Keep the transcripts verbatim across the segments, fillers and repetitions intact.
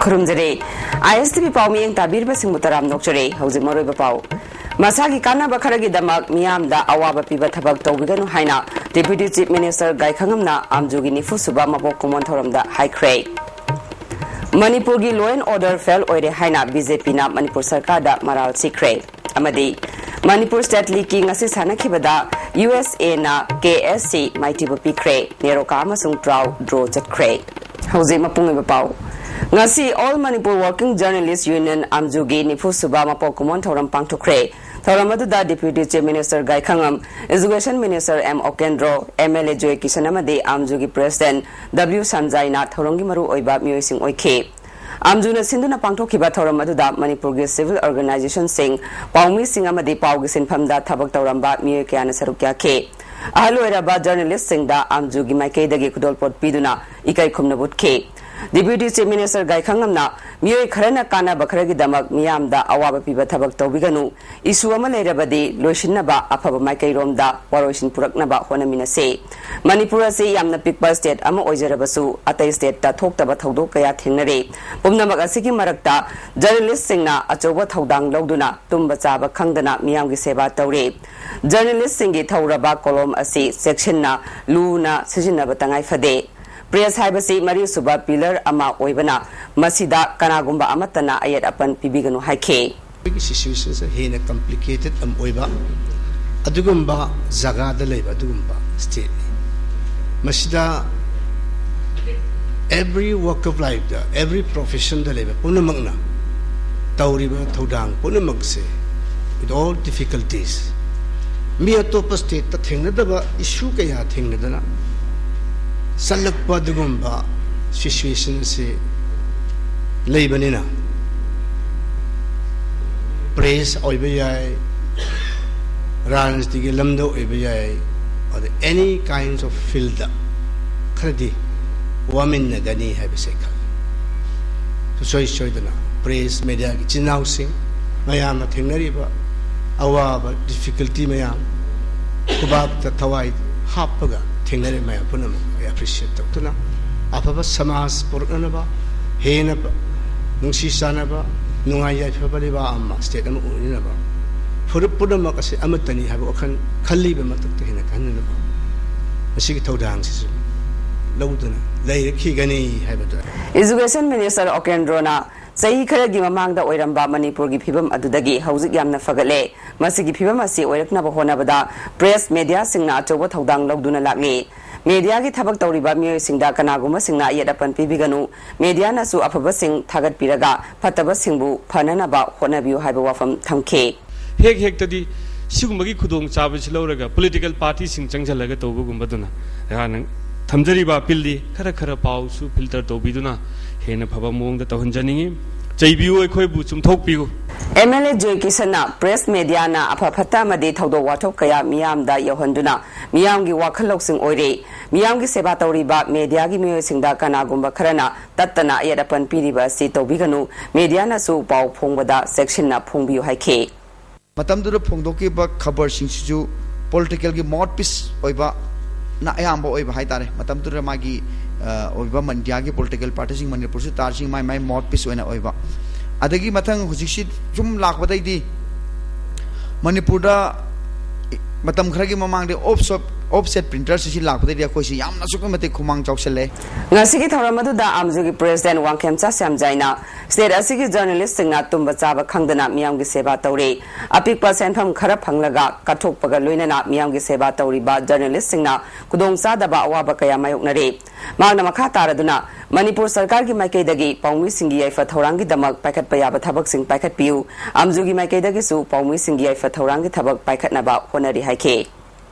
ꯈꯨꯔꯨꯝꯖꯔꯤ꯫ ꯑꯥꯏ ꯑꯦꯁ T V ꯄꯥꯎ ꯃꯤꯠꯌꯦꯡ ꯇꯥꯕꯤꯔꯤꯕꯁꯤꯡꯕꯨ ꯇꯔꯥꯝ ꯅꯣꯛꯆꯔꯤ꯫ ꯍꯧꯖꯤꯛ ꯃꯔꯨꯑꯣꯏꯕ ꯄꯥꯎ꯫ ꯃꯁꯥꯒꯤ ꯀꯥꯟꯅꯕ ꯈꯔꯒꯤꯗꯃꯛ ꯃꯤꯌꯥꯝꯗ ꯑꯋꯥꯕ ꯄꯤꯕ ꯊꯕꯛ ꯇꯧꯕꯤꯒꯅꯨ ꯍꯥꯏꯅ Deputy Chief Minister ꯒꯥꯏꯈꯪꯉꯝꯅ ꯑꯥꯝꯖꯨꯒꯤ ꯅꯤꯐꯨ ꯁꯨꯕ ꯃꯄꯣꯛ ꯀꯨꯝꯑꯣꯟ ꯊꯧꯔꯝꯗ ꯍꯥꯏꯈ꯭ꯔꯦ꯫ ꯃꯅꯤꯄꯨꯔꯒꯤ law and order fail ꯑꯣꯏꯔꯦ ꯍꯥꯏꯅ ꯕꯤ ꯖꯦ ꯄꯤꯅ ꯃꯅꯤꯄꯨꯔ ꯁꯔꯀꯥꯔꯗ ꯃꯔꯥꯜ ꯁꯤꯈ꯭ꯔꯦ꯫ ꯑꯃꯗꯤ ꯃꯅꯤꯄꯨꯔ State League ꯀꯤ ꯉꯁꯤ ꯁꯥꯟꯅꯈꯤꯕꯗ ꯌꯨ ꯑꯦꯁ ꯑꯦꯅ ꯀꯦ ꯑꯦꯁ ꯁꯤ ꯃꯥꯏꯊꯤꯕ ꯄꯤꯈ꯭ꯔꯦ꯫ ꯅꯦꯔꯣꯀꯥ ꯑꯃꯁꯨꯡ ꯇ꯭ꯔꯥꯎ draw ꯆꯠꯈ꯭ꯔꯦ꯫ ꯍꯧꯖꯤꯛ ꯃꯄꯨꯡ ꯑꯣꯏꯕ ꯄꯥꯎ꯫ ꯉꯁꯤ All Manipur Working Journalist Union ꯑꯥꯝꯖꯨꯒꯤ ꯅꯤꯐꯨ ꯁꯨꯕ ꯃꯄꯣꯛ ꯀꯨꯝꯑꯣꯟ ꯊꯧꯔꯝ ꯄꯥꯡꯊꯣꯛꯈ꯭ꯔꯦ꯫ ꯊꯧꯔꯝ ꯑꯗꯨꯗ Deputy Chief Minister Gaikhangam, Education Minister M Okendro, M L A Joy Kishan ꯑꯃꯗꯤ ꯑꯥꯝꯖꯨꯒꯤ President ꯗꯕ꯭ꯂꯤꯎ ꯁꯟꯖꯥꯏꯅ ꯊꯧꯔꯝꯒꯤ ꯃꯔꯨꯑꯣꯏꯕ ꯃꯤꯑꯣꯏꯁꯤꯡ ꯑꯣꯏꯈꯤ꯫ ꯑꯥꯝꯖꯨꯅ ꯁꯤꯟꯗꯨꯅ ꯄꯥꯡꯊꯣꯛꯈꯤꯕ ꯊꯧꯔꯝ ꯑꯗꯨꯗ ꯃꯅꯤꯄꯨꯔꯒꯤ civil organization ꯁꯤꯡ, ꯄꯥꯎꯃꯤꯁꯤꯡ ꯑꯃꯗꯤ ꯄꯥꯎꯒꯤ ꯁꯤꯟꯐꯝꯗ ꯊꯕꯛ ꯇꯧꯔꯝꯕ ꯃꯤꯑꯣꯏ ꯀꯌꯥꯅ ꯁꯔꯨꯛ ꯌꯥꯈꯤ꯫ ꯑꯍꯜ ꯑꯣꯏꯔꯕ journalist ꯁꯤꯡꯗ ꯑꯥꯝꯖꯨꯒꯤ ꯃꯥꯏꯀꯩꯗꯒꯤ ꯈꯨꯗꯣꯜꯄꯣꯠ ꯄꯤꯗꯨꯅ ꯏꯀꯥꯏ ꯈꯨꯝꯅꯕ ꯎꯠꯈꯤ꯫ Deputy Chief Minister ꯒꯥꯏꯈꯪꯉꯝꯅ ꯃꯤꯑꯣꯏ ꯈꯔꯅ ꯀꯥꯟꯅꯕ ꯈꯔꯒꯤꯗꯃꯛ ꯃꯤꯌꯥꯝꯗ ꯑꯋꯥꯕ ꯄꯤꯕ ꯊꯕꯛ ꯇꯧꯕꯤꯒꯅꯨ, issue ꯑꯃ ꯂꯩꯔꯕꯗꯤ ꯂꯣꯏꯁꯤꯟꯅꯕ ꯑꯐꯕ ꯃꯥꯏꯀꯩꯔꯣꯝꯗ ꯋꯥꯔꯣꯏꯁꯤꯟ ꯄꯨꯔꯛꯅꯕ ꯍꯣꯠꯅꯃꯤꯟꯅꯁꯤ꯫ ꯃꯅꯤꯄꯨꯔ ꯑꯁꯤ ꯌꯥꯝꯅ ꯄꯤꯛꯄ state ꯑꯃ ꯑꯣꯏꯖꯔꯕꯁꯨ ꯑꯇꯩ state ꯇ ꯊꯣꯛꯇꯕ ꯊꯧꯗꯣꯛ ꯀꯌꯥ ꯊꯦꯡꯅꯔꯤ꯫ ꯄꯨꯝꯅꯃꯛ ꯑꯁꯤꯒꯤ ꯃꯔꯛꯇ journalist ꯁꯤꯡꯅ ꯑꯆꯧꯕ ꯊꯧꯗꯥꯡ ꯂꯧꯗꯨꯅ ꯇꯨꯝꯕ ꯆꯥꯕ ꯈꯪꯗꯅ ꯃꯤꯌꯥꯝꯒꯤ ꯁꯦꯕꯥ ꯇꯧꯔꯤ꯫ Journalist ꯁꯤꯡꯒꯤ ꯊꯧꯔꯕ ꯀꯣꯂꯣꯝ ꯑꯁꯤ ꯆꯦꯛꯁꯤꯟꯅ ꯂꯨꯅ ꯁꯤꯖꯤꯟꯅꯕ ꯇꯉꯥꯏ ꯐꯗꯦ꯫ Press ꯍꯥꯏꯕꯁꯤ ꯃꯔꯤꯁꯨꯕ pillar ꯑꯃ ꯑꯣꯏꯕꯅ ꯃꯁꯤꯗ ꯀꯅꯥꯒꯨꯝꯕ ꯑꯃꯠꯇꯅ ꯑꯌꯦꯠ ꯑꯄꯟ ꯄꯤꯕꯤꯒꯅꯨ ꯍꯥꯏꯈꯤ꯫ ꯑꯩꯈꯣꯏꯒꯤ situation ꯁꯦ ꯍꯦꯟꯅ complicated ꯑꯃ ꯑꯣꯏꯕ ꯑꯗꯨꯒꯨꯝꯕ ꯖꯒꯥꯗ ꯂꯩꯕ ꯑꯗꯨꯒꯨꯝꯕ state ꯅꯤ꯫ ꯃꯁꯤꯗ every walk of life ꯇ, every profession ꯗ ꯂꯩꯕ ꯄꯨꯝꯅꯃꯛꯅ ꯇꯧꯔꯤꯕ ꯊꯧꯗꯥꯡ ꯄꯨꯝꯅꯃꯛꯁꯦ with all difficulties, ꯃꯤ ꯑꯇꯣꯞꯄ state ꯇ ꯊꯦꯡꯅꯗꯕ issue ꯀꯌꯥ ꯊꯦꯡꯅꯗꯅ ꯆꯠꯂꯛꯄ ꯑꯗꯨꯒꯨꯝꯕ situation ꯑꯁꯤ ꯂꯩꯕꯅꯤꯅ, press ꯑꯣꯏꯕ ꯌꯥꯏ, ꯔꯥꯖꯅꯤꯇꯤꯒꯤ ꯂꯝꯗ ꯑꯣꯏꯕ ꯌꯥꯏ, ꯑꯗ any kinds of field ꯗ ꯈꯔꯗꯤ ꯋꯥꯃꯤꯟꯅꯒꯅꯤ ꯍꯥꯏꯕꯁꯦ ꯈꯜꯂꯤ꯫ ꯁꯨꯡꯁꯣꯏ ꯁꯣꯏꯗꯅ press media ꯒꯤ ꯏꯆꯤꯟ ꯏꯅꯥꯎꯁꯤꯡ ꯃꯌꯥꯝꯅ ꯊꯦꯡꯅꯔꯤꯕ ꯑꯋꯥꯕ difficulty ꯃꯌꯥꯝ, ꯈꯨꯕꯥꯛꯇ ꯊꯋꯥꯏ ꯍꯥꯞꯄꯒ ꯊꯦꯡꯅꯔꯤꯕ ꯃꯌꯥꯝ ꯄꯨꯝꯅꯃꯛ ꯑꯩ appreciate ꯇꯧꯗꯨꯅ ꯑꯐꯕ ꯁꯃꯥꯖ ꯄꯨꯔꯛꯅꯅꯕ, ꯍꯦꯟꯅ ꯅꯨꯡꯁꯤ ꯆꯥꯟꯅꯕ, ꯅꯨꯡꯉꯥꯏ ꯌꯥꯏꯐꯕ ꯂꯩꯕꯥꯛ ꯑꯃ, ꯁ꯭ꯇꯦꯠ ꯑꯃ ꯑꯣꯏꯅꯅꯕ, ꯐꯨꯔꯨꯞ ꯄꯨꯝꯅꯃꯛ ꯑꯁꯤ ꯑꯃꯠꯇꯅꯤ ꯍꯥꯏꯕ ꯋꯥꯈꯜ ꯈꯜꯂꯤꯕ ꯃꯊꯛꯇ ꯍꯦꯟꯅ ꯈꯟꯅꯅꯕ ꯃꯁꯤꯒꯤ ꯊꯧꯗꯥꯡꯁꯤꯁꯨ ꯂꯧꯗꯨꯅ ꯂꯩꯔꯛꯈꯤꯒꯅꯤ ꯍꯥꯏꯕꯗꯨ꯫ Education Minister ꯑꯣꯀꯦꯟꯗ꯭ꯔꯣꯅ ꯆꯍꯤ ꯈꯔꯒꯤ ꯃꯃꯥꯡꯗ ꯑꯣꯏꯔꯝꯕ ꯃꯅꯤꯄꯨꯔꯒꯤ ꯐꯤꯕꯝ ꯑꯗꯨꯗꯒꯤ ꯍꯧꯖꯤꯛ ꯌꯥꯝꯅ ꯐꯒꯠꯂꯦ꯫ ꯃꯁꯤꯒꯤ ꯐꯤꯕꯝ ꯑꯁꯤ ꯑꯣꯏꯔꯛꯅꯕ ꯍꯣꯠꯅꯕꯗ ꯄ꯭ꯔꯦꯁ ꯃꯦꯗꯤꯌꯥꯁꯤꯡꯅ ꯑꯆꯧꯕ ꯊꯧꯗꯥꯡ ꯂꯧꯗꯨꯅ ꯂꯥꯛꯂꯤ꯫ ꯃꯦꯗꯤꯌꯥꯒꯤ ꯊꯕꯛ ꯇꯧꯔꯤꯕ ꯃꯤꯑꯣꯏꯁꯤꯡꯗ ꯀꯅꯥꯒꯨꯝꯕꯁꯤꯡꯅ ꯑꯌꯦꯠ ꯑꯄꯟ ꯄꯤꯕꯤꯒꯅꯨ꯫ ꯃꯦꯗꯤꯌꯥꯅꯁꯨ ꯑꯐꯕꯁꯤꯡ ꯊꯥꯒꯠꯄꯤꯔꯒ ꯐꯠꯇꯕꯁꯤꯡꯕꯨ ꯐꯅꯅꯕ ꯍꯣꯠꯅꯕꯤꯌꯨ ꯍꯥꯏꯕ ꯋꯥꯐꯝ ꯊꯝꯈꯤ꯫ ꯍꯦꯛ ꯍꯦꯛꯇꯗꯤ ꯁꯤꯒꯨꯝꯕꯒꯤ ꯈꯨꯗꯣꯡꯆꯥꯕꯁꯤ ꯂꯧꯔꯒ ꯄꯣꯂꯤꯇꯤꯀꯦꯜ ꯄꯥꯔꯇꯤꯁꯤꯡ ꯆꯪꯁꯤꯜꯂꯒ ꯇꯧꯕꯒꯨꯝꯕꯗꯨꯅ ꯑꯩꯍꯥꯛꯅ ꯊꯝꯖꯔꯤꯕ ꯑꯄꯤꯜꯗꯤ ꯈꯔ ꯈꯔ ꯄꯥꯎꯁꯨ ꯐꯤꯜꯇꯔ ꯇꯧꯕꯤꯗꯨꯅ ꯍꯦꯟꯅ ꯐꯕ ꯃꯑꯣꯡꯗ ꯇꯧꯍꯟꯖꯅꯤꯡꯏ꯫ ꯆꯩꯕꯤꯌꯨ, ꯑꯩꯈꯣꯏꯕꯨ ꯆꯨꯝꯊꯣꯛꯄꯤꯌꯨ꯫ ꯑꯦꯝ ꯑꯦꯜ ꯑꯦ ꯖꯣꯏ ꯀꯤꯁꯟꯅ ꯄ꯭ꯔꯦꯁ ꯃꯦꯗꯤꯌꯥꯅ ꯑꯐ ꯐꯠꯇ ꯑꯃꯗꯤ ꯊꯧꯗꯣꯛ ꯋꯥꯊꯣꯛ ꯀꯌꯥ ꯃꯤꯌꯥꯝꯗ ꯌꯧꯍꯟꯗꯨꯅ ꯃꯤꯌꯥꯝꯒꯤ ꯋꯥꯈꯜ ꯂꯧꯁꯤꯡ ꯑꯣꯏꯔꯦ꯫ ꯃꯤꯌꯥꯝꯒꯤ ꯁꯦꯕꯥ ꯇꯧꯔꯤꯕ ꯃꯦꯗꯤꯌꯥꯒꯤ ꯃꯤꯑꯣꯏꯁꯤꯡꯗ ꯀꯅꯥꯒꯨꯝꯕ ꯈꯔꯅ ꯇꯠꯇꯅ ꯑꯌꯦꯠ ꯑꯄꯟ ꯄꯤꯔꯤꯕ ꯑꯁꯤ ꯇꯧꯕꯤꯒꯅꯨ꯫ ꯃꯦꯗꯤꯌꯥꯅꯁꯨ ꯄꯥꯎ ꯐꯣꯡꯕꯗ ꯆꯦꯛꯁꯤꯟꯅ ꯐꯣꯡꯕꯤꯌꯨ ꯍꯥꯏꯈꯤ꯫ ꯃꯇꯝꯗꯨꯗ ꯐꯣꯡꯗꯣꯛꯈꯤꯕ ꯈꯕꯔꯁꯤꯡꯁꯤꯁꯨ ꯄꯣꯂꯤꯇꯤꯀꯦꯜꯒꯤ ꯃꯥꯎꯠꯄꯤꯁ ꯑꯣꯏꯕꯅ ꯑꯌꯥꯝꯕ ꯑꯣꯏꯕ ꯍꯥꯏꯇꯥꯔꯦ꯫ ꯃꯇꯝꯗꯨꯗ ꯃꯥꯒꯤ, ꯑ, ꯑꯣꯏꯕ ꯃꯟꯗꯤꯌꯥꯒꯤ ꯄꯣꯂꯤꯇꯤꯀꯦꯜ ꯄꯥꯔꯇꯤꯁꯤꯡ ꯃꯅꯤꯄꯨꯔꯁꯤ ꯇꯥꯔꯁꯤꯡ ꯃꯥꯏ ꯃꯥꯏ ꯃꯥꯎꯠꯄꯤꯁ ꯑꯣꯏꯅ ꯑꯣꯏꯕ꯫ ꯑꯗꯒꯤ ꯃꯊꯪ ꯍꯧꯖꯤꯛꯁꯤ ꯁꯨꯝ ꯂꯥꯛꯄꯗꯩꯗꯤ ꯃꯅꯤꯄꯨꯔꯗ ꯃꯇꯝ ꯈꯔꯒꯤ ꯃꯃꯥꯡꯗ ꯑꯣꯐꯁꯦꯠ, ꯑꯣꯐꯁꯦꯠ ꯄ꯭ꯔꯤꯟꯇꯔꯁꯤ ꯁꯤ ꯂꯥꯛꯄꯗꯩꯗꯤ ꯑꯩꯈꯣꯏꯁꯤ ꯌꯥꯝꯅ ꯑꯁꯨꯛꯀꯤ ꯃꯇꯤꯛ ꯈꯨꯃꯥꯡ ꯆꯥꯎꯁꯜꯂꯦ꯫ ꯉꯁꯤꯒꯤ ꯊꯧꯔꯝ ꯑꯗꯨꯗ ꯑꯝꯖꯨꯒꯤ ꯄ꯭ꯔꯦꯁꯤꯗꯦꯟ ꯋꯥꯡꯈꯦꯝꯆꯥ ꯁ꯭ꯌꯥꯝꯖꯥꯏꯅ ꯁ꯭ꯇꯦꯠ ꯑꯁꯤꯒꯤ ꯖꯔꯅꯦꯂꯤꯁꯁꯤꯡꯅ ꯇꯨꯝꯕ ꯆꯥꯕ ꯈꯪꯗꯅ ꯃꯤꯌꯥꯝꯒꯤ ꯁꯦꯕꯥ ꯇꯧꯔꯤ꯫ ꯑꯄꯤꯛꯄ ꯁꯦꯟꯐꯝ ꯈꯔ ꯐꯪꯂꯒ ꯀꯠꯊꯣꯛꯄꯒ ꯂꯣꯏꯅꯅ ꯃꯤꯌꯥꯝꯒꯤ ꯁꯦꯕꯥ ꯇꯧꯔꯤꯕ ꯖꯔꯅꯦꯂꯤꯁꯁꯤꯡꯅ ꯈꯨꯗꯣꯡꯆꯥꯗꯕ ꯑꯋꯥꯕ ꯀꯌꯥ ꯃꯥꯌꯣꯛꯅꯔꯤ꯫ ꯃꯍꯥꯛꯅ ꯃꯈꯥ ꯇꯥꯔꯗꯨꯅ, ꯃꯅꯤꯄꯨꯔ ꯁꯔꯀꯥꯔꯒꯤ ꯃꯥꯏꯀꯩꯗꯒꯤ ꯄꯥꯎꯃꯤꯁꯤꯡꯒꯤ ꯌꯥꯏꯐ ꯊꯧꯔꯥꯡꯒꯤꯗꯃꯛ ꯄꯥꯏꯈꯠꯄ ꯌꯥꯕ ꯊꯕꯛꯁꯤꯡ ꯄꯥꯏꯈꯠꯄꯤꯌꯨ꯫ ꯑꯝꯖꯨꯒꯤ ꯃꯥꯏꯀꯩꯗꯒꯤꯁꯨ ꯄꯥꯎꯃꯤꯁꯤꯡꯒꯤ ꯌꯥꯏꯐ ꯊꯧꯔꯥꯡꯒꯤ ꯊꯕꯛ ꯄꯥꯏꯈꯠꯅꯕ ꯍꯣꯠꯅꯔꯤ ꯍꯥꯏꯈꯤ꯫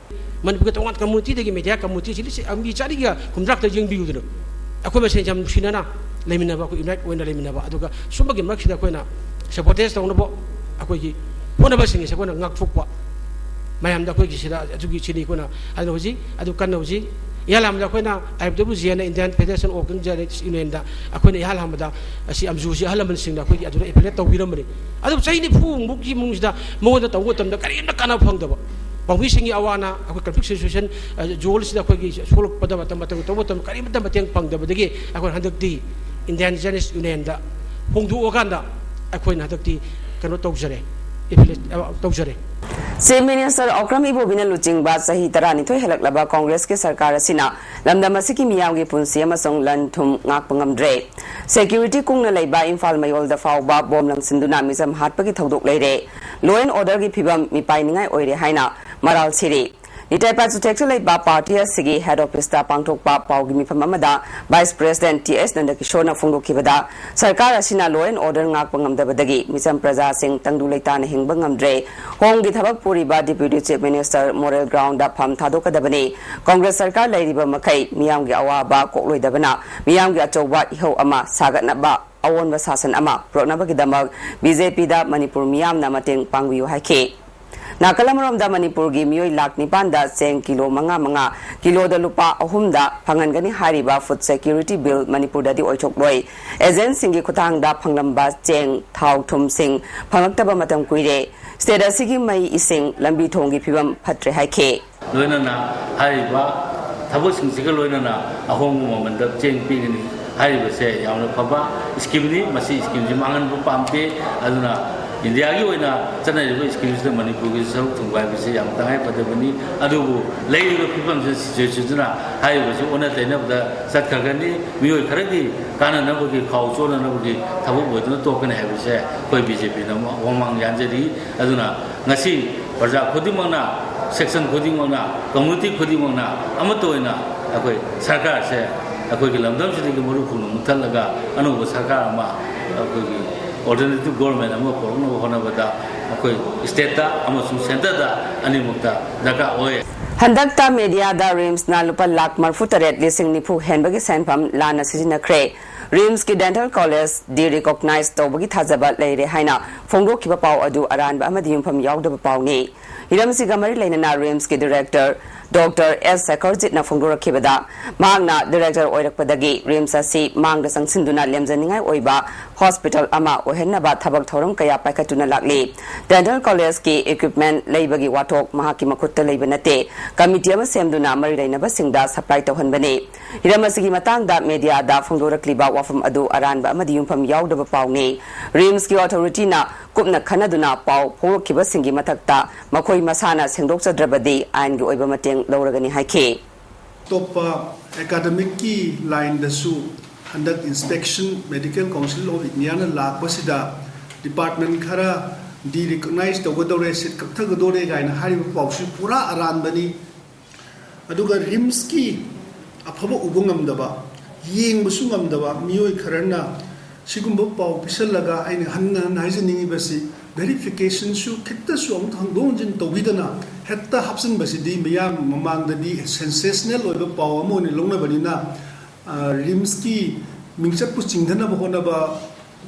ꯃꯅꯤꯄꯨꯔꯒꯤ ꯇꯣꯉꯥꯟ ꯀꯝꯃꯨꯅꯤꯇꯤꯗꯒꯤ ꯃꯦꯗꯤꯌꯥ ꯀꯝꯃꯨꯅꯤꯇꯤꯁꯤ ꯂꯤꯁꯤꯡ ꯑꯃꯒꯤ ꯆꯥꯔꯤꯒ ꯍꯨꯝꯗ꯭ꯔꯥꯛꯇ ꯌꯦꯡꯕꯤꯌꯨꯗꯅ꯫ ꯑꯩꯈꯣꯏ ꯃꯁꯦꯟꯁꯦ ꯌꯥꯝ ꯅꯨꯡꯁꯤꯅꯅ ꯂꯩꯃꯤꯟꯅꯕ, ꯑꯩꯈꯣꯏ ꯌꯨꯅꯥꯏꯠ ꯑꯣꯏꯅ ꯂꯩꯃꯤꯟꯅꯕ, ꯑꯗꯨꯒ ꯁꯨꯝꯕꯒꯤ ꯃꯔꯛꯁꯤꯗ ꯑꯩꯈꯣꯏꯅ ꯁꯦꯕꯣꯇꯦꯖ ꯇꯧꯅꯕ ꯑꯩꯈꯣꯏꯒꯤ ꯍꯣꯠꯅꯕꯁꯤꯡ ꯑꯁꯤ ꯑꯩꯈꯣꯏꯅ ꯉꯥꯛꯊꯣꯛꯄ꯫ ꯃꯌꯥꯝꯗ ꯑꯩꯈꯣꯏꯒꯤ ꯁꯤꯗ ꯑꯗꯨꯒꯤ ꯁꯤꯅꯤ ꯑꯩꯈꯣꯏꯅ ꯑꯗꯨꯅ ꯍꯧꯖꯤꯛ ꯑꯗꯨ ꯀꯟꯅ ꯍꯧꯖꯤꯛ ꯏꯍꯥꯟ ꯍꯥꯟꯕꯗ ꯑꯩꯈꯣꯏꯅ I F W G ꯑꯅ Indian Federation of Working Journalists Union ꯗ ꯑꯩꯈꯣꯏꯅ ꯏꯍꯥꯟ ꯍꯥꯟꯕꯗ ꯑꯁꯤ ꯑꯝꯖꯨꯁꯤ ꯑꯍꯜ ꯂꯃꯟꯁꯤꯡꯅ ꯑꯩꯈꯣꯏꯒꯤ ꯑꯗꯨꯗ ꯑꯦꯐꯤꯂꯦꯠ ꯇꯧꯕꯤꯔꯝꯕꯅꯤ꯫ ꯑꯗꯨ ꯆꯍꯤ ꯅꯤꯐꯨꯃꯨꯛꯀꯤ ꯃꯅꯨꯡꯁꯤꯗ ꯃꯉꯣꯟꯗ ꯇꯧꯕ ꯃꯇꯝꯗ ꯀꯔꯤꯝꯇ ꯀꯥꯟꯅꯕ ꯐꯪꯗꯕ, ꯄꯥꯎꯃꯤꯁꯤꯡꯒꯤ ꯑꯋꯥ ꯑꯅꯥ, ꯑꯩꯈꯣꯏ ꯀꯟꯐ꯭ꯂꯤꯛ ꯁꯤꯆꯨꯋꯦꯁꯟ ꯖꯣꯟꯁꯤꯗ ꯑꯩꯈꯣꯏꯒꯤ ꯁꯣꯛꯂꯛꯄꯗ ꯃꯇꯝ ꯃꯇꯝ ꯇꯧꯕ ꯃꯇꯝꯗ ꯀꯔꯤꯃꯇ ꯃꯇꯦꯡ ꯐꯪꯗꯕꯗꯒꯤ ꯑꯩꯈꯣꯏꯅ ꯍꯟꯗꯛꯇꯤ Indian Journalists Union ꯗ ꯐꯣꯡꯗꯣꯛꯑꯀꯥꯟꯗ ꯑꯩꯈꯣꯏꯅ ꯍꯟꯗꯛꯇꯤ ꯀꯩꯅꯣ ꯇꯧꯖꯔꯦ, appeal, ꯑ, ꯇꯧꯖꯔꯦ꯫ Chief Minister ꯑꯣꯀ꯭ꯔꯝ ꯏꯕꯣꯕꯤꯅ ꯂꯨꯆꯤꯡꯕ ꯆꯍꯤ ꯇꯔꯥꯅꯤꯊꯣꯏ ꯍꯦꯜꯂꯛꯂꯕ ꯀꯣꯡꯒ꯭ꯔꯦꯁꯀꯤ ꯁꯔꯀꯥꯔ ꯑꯁꯤꯅ ꯂꯝꯗꯝ ꯑꯁꯤꯒꯤ ꯃꯤꯌꯥꯝꯒꯤ ꯄꯨꯟꯁꯤ ꯑꯃꯁꯨꯡ ꯂꯟ ꯊꯨꯝ ꯉꯥꯛꯄ ꯉꯝꯗ꯭ꯔꯦ꯫ Security ꯀꯨꯡꯅ ꯂꯩꯕ ꯏꯝꯐꯥꯜ ꯃꯌꯣꯜꯗ ꯐꯥꯎꯕ ꯕꯣꯝ ꯂꯪꯁꯤꯟꯗꯨꯅ ꯃꯤꯆꯝ ꯍꯥꯠꯄꯒꯤ ꯊꯧꯗꯣꯛ ꯂꯩꯔꯦ꯫ Law and orderꯒꯤ ꯐꯤꯕꯝ ꯃꯤꯄꯥꯏꯅꯤꯡꯉꯥꯏ ꯑꯣꯏꯔꯦ ꯍꯥꯏꯅ ꯃꯔꯥꯜ ꯁꯤꯔꯤ꯫ ꯂꯤꯇꯥꯏꯄꯥ ꯆꯨꯊꯦꯛꯁꯨ ꯂꯩꯕ ꯄꯥꯔꯇꯤ ꯑꯁꯤꯒꯤ head officeꯇ ꯄꯥꯡꯊꯣꯛꯄ ꯄꯥꯎꯒꯤ ꯃꯤꯐꯝ ꯑꯃꯗ Vice President ꯇꯤ ꯑꯦꯁ ꯅꯟꯗꯀꯤꯁꯣꯔꯅ ꯐꯣꯡꯗꯣꯛꯈꯤꯕꯗ, ꯁꯔꯀꯥꯔ ꯑꯁꯤꯅ law and order ꯉꯥꯛꯄ ꯉꯝꯗꯕꯗꯒꯤ ꯃꯤꯆꯝ ꯄ꯭ꯔꯖꯥꯁꯤꯡ ꯇꯪꯗꯨ ꯂꯩꯇꯥꯅ ꯍꯤꯡꯕ ꯉꯝꯗ꯭ꯔꯦ꯫ Homeꯒꯤ ꯊꯕꯛ ꯄꯨꯔꯤꯕ Deputy Chief Minister moral groundꯗ ꯐꯝ ꯊꯥꯗꯣꯛꯀꯗꯕꯅꯤ꯫ Congress ꯁꯔꯀꯥꯔ ꯂꯩꯔꯤꯕ ꯃꯈꯩ ꯃꯤꯌꯥꯝꯒꯤ ꯑꯋꯥꯕ ꯀꯣꯛꯂꯣꯏꯗꯕꯅ ꯃꯤꯌꯥꯝꯒꯤ ꯑꯆꯧꯕ ꯏꯍꯧ ꯑꯃ ꯁꯥꯒꯠꯅꯕ ꯑꯑꯣꯟꯕ ꯁꯥꯁꯟ ꯑꯃ ꯄꯨꯔꯛꯅꯕꯒꯤꯗꯃꯛ ꯕꯤ ꯖꯦ ꯄꯤꯗ ꯃꯅꯤꯄꯨꯔ ꯃꯤꯌꯥꯝꯅ ꯃꯇꯦꯡ ꯄꯥꯡꯕꯤꯌꯨ ꯍꯥꯏꯈꯤ꯫ ꯅꯥꯀꯜ ꯑꯃꯔꯣꯝꯗ ꯃꯅꯤꯄꯨꯔꯒꯤ ꯃꯤꯑꯣꯏ ꯂꯥꯈ ꯅꯤꯄꯥꯟꯗ ꯆꯦꯡ ꯀꯤꯂꯣ ꯃꯉꯥ ꯃꯉꯥ, ꯀꯤꯂꯣꯗ ꯂꯨꯄꯥ ꯑꯍꯨꯝꯗ ꯐꯪꯍꯟꯒꯅꯤ ꯍꯥꯏꯔꯤꯕ Food Security Bill ꯃꯅꯤꯄꯨꯔꯗꯗꯤ ꯑꯣꯏꯊꯣꯛꯂꯣꯏ꯫ Agentꯁꯤꯡꯒꯤ ꯈꯨꯠꯊꯥꯡꯗ ꯐꯪꯂꯝꯕ ꯆꯦꯡ, ꯊꯥꯎ, ꯊꯨꯝꯁꯤꯡ ꯐꯪꯂꯛꯇꯕ ꯃꯇꯝ ꯀꯨꯏꯔꯦ꯫ State ꯑꯁꯤꯒꯤ ꯃꯩ, ꯏꯁꯤꯡ, ꯂꯝꯕꯤ ꯊꯣꯡꯒꯤ ꯐꯤꯕꯝ ꯐꯠꯇ꯭ꯔꯦ ꯍꯥꯏꯈꯤ꯫ ꯂꯣꯏꯅꯅ ꯍꯥꯏꯔꯤꯕ ꯊꯕꯛꯁꯤꯡꯁꯤꯒ ꯂꯣꯏꯅꯅ ꯑꯍꯣꯡꯕ ꯃꯃꯜꯗ ꯆꯦꯡ ꯄꯤꯒꯅꯤ ꯍꯥꯏꯔꯤꯕꯁꯦ ꯌꯥꯝꯅ ꯐꯕ ꯁ꯭ꯀꯤꯝꯅꯤ꯫ ꯃꯁꯤ ꯁ꯭ꯀꯤꯝꯁꯤ ꯃꯥꯡꯍꯟꯕ ꯄꯥꯝꯗꯦ꯫ ꯑꯗꯨꯅ ꯏꯟꯗꯤꯌꯥꯒꯤ ꯑꯣꯏꯅ ꯆꯠꯅꯔꯤꯕ ꯁ꯭ꯀꯤꯝꯁꯤꯗ ꯃꯅꯤꯄꯨꯔꯒꯤꯁꯨ ꯁꯔꯨꯛ ꯊꯨꯡꯕ ꯍꯥꯏꯕꯁꯤ ꯌꯥꯝ ꯇꯉꯥꯏ ꯐꯗꯕꯅꯤ꯫ ꯑꯗꯨꯕꯨ ꯂꯩꯔꯤꯕ ꯐꯤꯕꯝꯁꯤꯗ, ꯁꯤꯆꯨꯋꯦꯁꯟꯁꯤꯅ ꯍꯥꯏꯔꯤꯕꯁꯤ ꯑꯣꯟꯅ ꯇꯩꯅꯕꯗ ꯆꯠꯈ꯭ꯔꯒꯅꯤ꯫ ꯃꯤꯑꯣꯏ ꯈꯔꯒꯤ ꯀꯥꯟꯅꯅꯕꯒꯤ, ꯈꯥꯎ ꯆꯣꯟꯅꯅꯕꯒꯤ ꯊꯕꯛ ꯑꯣꯏꯗꯨꯅ ꯇꯣꯛꯀꯅꯤ ꯍꯥꯏꯕꯁꯦ ꯑꯩꯈꯣꯏ ꯕꯤ ꯖꯦ ꯄꯤꯅ ꯋꯥꯃꯥꯡ ꯌꯥꯟꯖꯔꯤ꯫ ꯑꯗꯨꯅ ꯉꯁꯤ ꯄ꯭ꯔꯖꯥ ꯈꯨꯗꯤꯡꯃꯛꯅ, section ꯈꯨꯗꯤꯡꯃꯛꯅ, community ꯈꯨꯗꯤꯡꯃꯛꯅ ꯑꯃꯠꯇ ꯑꯣꯏꯅ ꯑꯩꯈꯣꯏ ꯁꯔꯀꯥꯔꯁꯦ ꯑꯩꯈꯣꯏꯒꯤ ꯂꯝꯗꯝꯁꯤꯗꯒꯤ ꯃꯔꯨ ꯐꯨꯅ ꯃꯨꯠꯊꯠꯂꯒ ꯑꯅꯧꯕ ꯁꯔꯀꯥꯔ ꯑꯃ, ꯑꯩꯈꯣꯏꯒꯤ alternative government ꯑꯃ ꯄꯨꯔꯛꯅꯕ ꯍꯣꯠꯅꯕꯗ ꯑꯩꯈꯣꯏ stateꯇ ꯑꯃꯁꯨꯡ centreꯗ ꯑꯅꯤꯃꯛꯇ ꯗꯔꯀꯥꯔ ꯑꯣꯏ꯫ ꯍꯟꯗꯛꯇ mediaꯗ RIMSꯅ ꯂꯨꯄꯥ ꯂꯥꯈ ꯃꯔꯤꯐꯨ ꯇꯔꯦꯠ ꯂꯤꯁꯤꯡ ꯅꯤꯐꯨ ꯍꯦꯟꯕꯒꯤ ꯁꯦꯟꯐꯝ ꯂꯥꯟꯅ ꯁꯤꯖꯤꯟꯅꯈ꯭ꯔꯦ꯫ RIMSꯀꯤ dental college derecognise ꯇꯧꯕꯒꯤ ꯊꯥꯖꯕ ꯂꯩꯔꯦ ꯍꯥꯏꯅ ꯐꯣꯡꯗꯣꯛꯈꯤꯕ ꯄꯥꯎ ꯑꯗꯨ ꯑꯔꯥꯟꯕ ꯑꯃꯗꯤ ꯌꯨꯝꯐꯝ ꯌꯥꯎꯗꯕ ꯄꯥꯎꯅꯤ꯫ ꯍꯤꯔꯝꯁꯤꯒ ꯃꯔꯤ ꯂꯩꯅꯅ RIMSꯀꯤ director ꯗꯣꯛꯇꯔ ꯑꯦꯁ ꯁꯦꯀꯔꯖꯤꯠꯅ ꯐꯣꯡꯗꯣꯔꯛꯈꯤꯕꯗ, ꯃꯍꯥꯛꯅ ꯗꯤꯔꯦꯛꯇꯔ ꯑꯣꯏꯔꯛꯄꯗꯒꯤ ꯔꯤꯝꯁ ꯑꯁꯤ ꯃꯥꯡꯗ ꯆꯪꯁꯤꯟꯗꯨꯅ ꯂꯦꯝꯖꯅꯤꯡꯉꯥꯏ ꯑꯣꯏꯕ ꯍꯣꯁꯄꯤꯇꯥꯜ ꯑꯃ ꯑꯣꯏꯍꯟꯅꯕ ꯊꯕꯛ ꯊꯧꯔꯝ ꯀꯌꯥ ꯄꯥꯏꯈꯠꯇꯨꯅ ꯂꯥꯛꯂꯤ꯫ ꯗꯦꯟꯇꯦꯜ ꯀꯣꯂꯦꯖꯀꯤ ꯏꯀ꯭ꯋꯤꯞꯃꯦꯟ ꯂꯩꯕꯒꯤ ꯋꯥꯊꯣꯛ ꯃꯍꯥꯛꯀꯤ ꯃꯈꯨꯠꯇ ꯂꯩꯕ ꯅꯠꯇꯦ꯫ ꯀꯃꯤꯇꯤ ꯑꯃ ꯁꯦꯝꯗꯨꯅ ꯃꯔꯤ ꯂꯩꯅꯕꯁꯤꯡꯗ ꯁꯄ꯭ꯂꯥꯏ ꯇꯧꯍꯟꯕꯅꯤ꯫ ꯍꯤꯔꯝ ꯑꯁꯤꯒꯤ ꯃꯇꯥꯡꯗ ꯃꯦꯗꯤꯌꯥꯗ ꯐꯣꯡꯗꯣꯔꯛꯂꯤꯕ ꯋꯥꯐꯝ ꯑꯗꯨ ꯑꯔꯥꯟꯕ ꯑꯃꯗꯤ ꯌꯨꯝꯐꯝ ꯌꯥꯎꯗꯕ ꯄꯥꯎꯅꯤ꯫ ꯔꯤꯝꯁꯀꯤ ꯑꯣꯊꯣꯔꯤꯇꯤꯅ ꯀꯨꯞꯅ ꯈꯟꯅꯗꯨꯅ ꯄꯥꯎ ꯐꯣꯡꯂꯛꯈꯤꯕꯁꯤꯡꯒꯤ ꯃꯊꯛꯇ ꯃꯈꯣꯏ ꯃꯁꯥꯅ ꯁꯦꯡꯗꯣꯛꯆꯗ꯭ꯔꯕꯗꯤ ꯑꯥꯏꯟꯒꯤ ꯑꯣꯏꯕ ꯃꯇꯦꯡ ꯂꯧꯔꯒꯅꯤ ꯍꯥꯏꯈꯤ꯫ ꯑꯇꯣꯞꯄ ꯑꯦꯀꯥꯗꯃꯤꯛꯀꯤ ꯂꯥꯏꯟꯗꯁꯨ ꯍꯟꯗꯛ inspection Medical Council of Indiaꯅ ꯂꯥꯛꯄꯁꯤꯗ ꯗꯤꯄꯥꯔꯠꯃꯦꯟ ꯈꯔ ꯗꯤ ꯔꯤꯀꯣꯛꯅꯥꯏꯖ ꯇꯧꯒꯗꯧꯔꯦ, ꯁꯤꯠ ꯀꯛꯊꯒꯗꯧꯔꯦ ꯀꯥꯏꯅ ꯍꯥꯏꯔꯤꯕ ꯄꯥꯎꯁꯤ ꯄꯨꯔꯥ ꯑꯔꯥꯟꯕꯅꯤ꯫ ꯑꯗꯨꯒ ꯔꯤꯝꯁꯀꯤ ꯑꯐꯕ ꯎꯕ ꯉꯝꯗꯕ, ꯌꯦꯡꯕꯁꯨ ꯉꯝꯗꯕ ꯃꯤꯑꯣꯏ ꯈꯔꯅ ꯁꯤꯒꯨꯝꯕ ꯄꯥꯎ ꯄꯤꯁꯜꯂꯒ, ꯑꯩꯅ ꯍꯟꯅ ꯍꯟꯅ ꯍꯥꯏꯖꯅꯤꯡꯉꯤꯕꯁꯤ, ꯚꯦꯔꯤꯐꯤꯀꯦꯁꯟꯁꯨ ꯈꯤꯇꯁꯨ ꯑꯃꯨꯛ ꯍꯟꯗꯣꯛ ꯍꯟꯖꯤꯟ ꯇꯧꯕꯤꯗꯅ ꯍꯦꯛꯇ ꯍꯥꯞꯆꯤꯟꯕꯁꯤꯗꯤ ꯃꯤꯌꯥꯝ ꯃꯃꯥꯡꯗꯗꯤ ꯁꯦꯟꯁꯦꯁꯅꯦꯜ ꯑꯣꯏꯕ ꯄꯥꯎ ꯑꯃ ꯑꯣꯏꯅ ꯂꯧꯅꯕꯅꯤꯅ, ꯑ, ꯔꯤꯝꯁꯀꯤ ꯃꯤꯡꯆꯠꯄꯨ ꯆꯤꯡꯊꯅꯕ ꯍꯣꯠꯅꯕ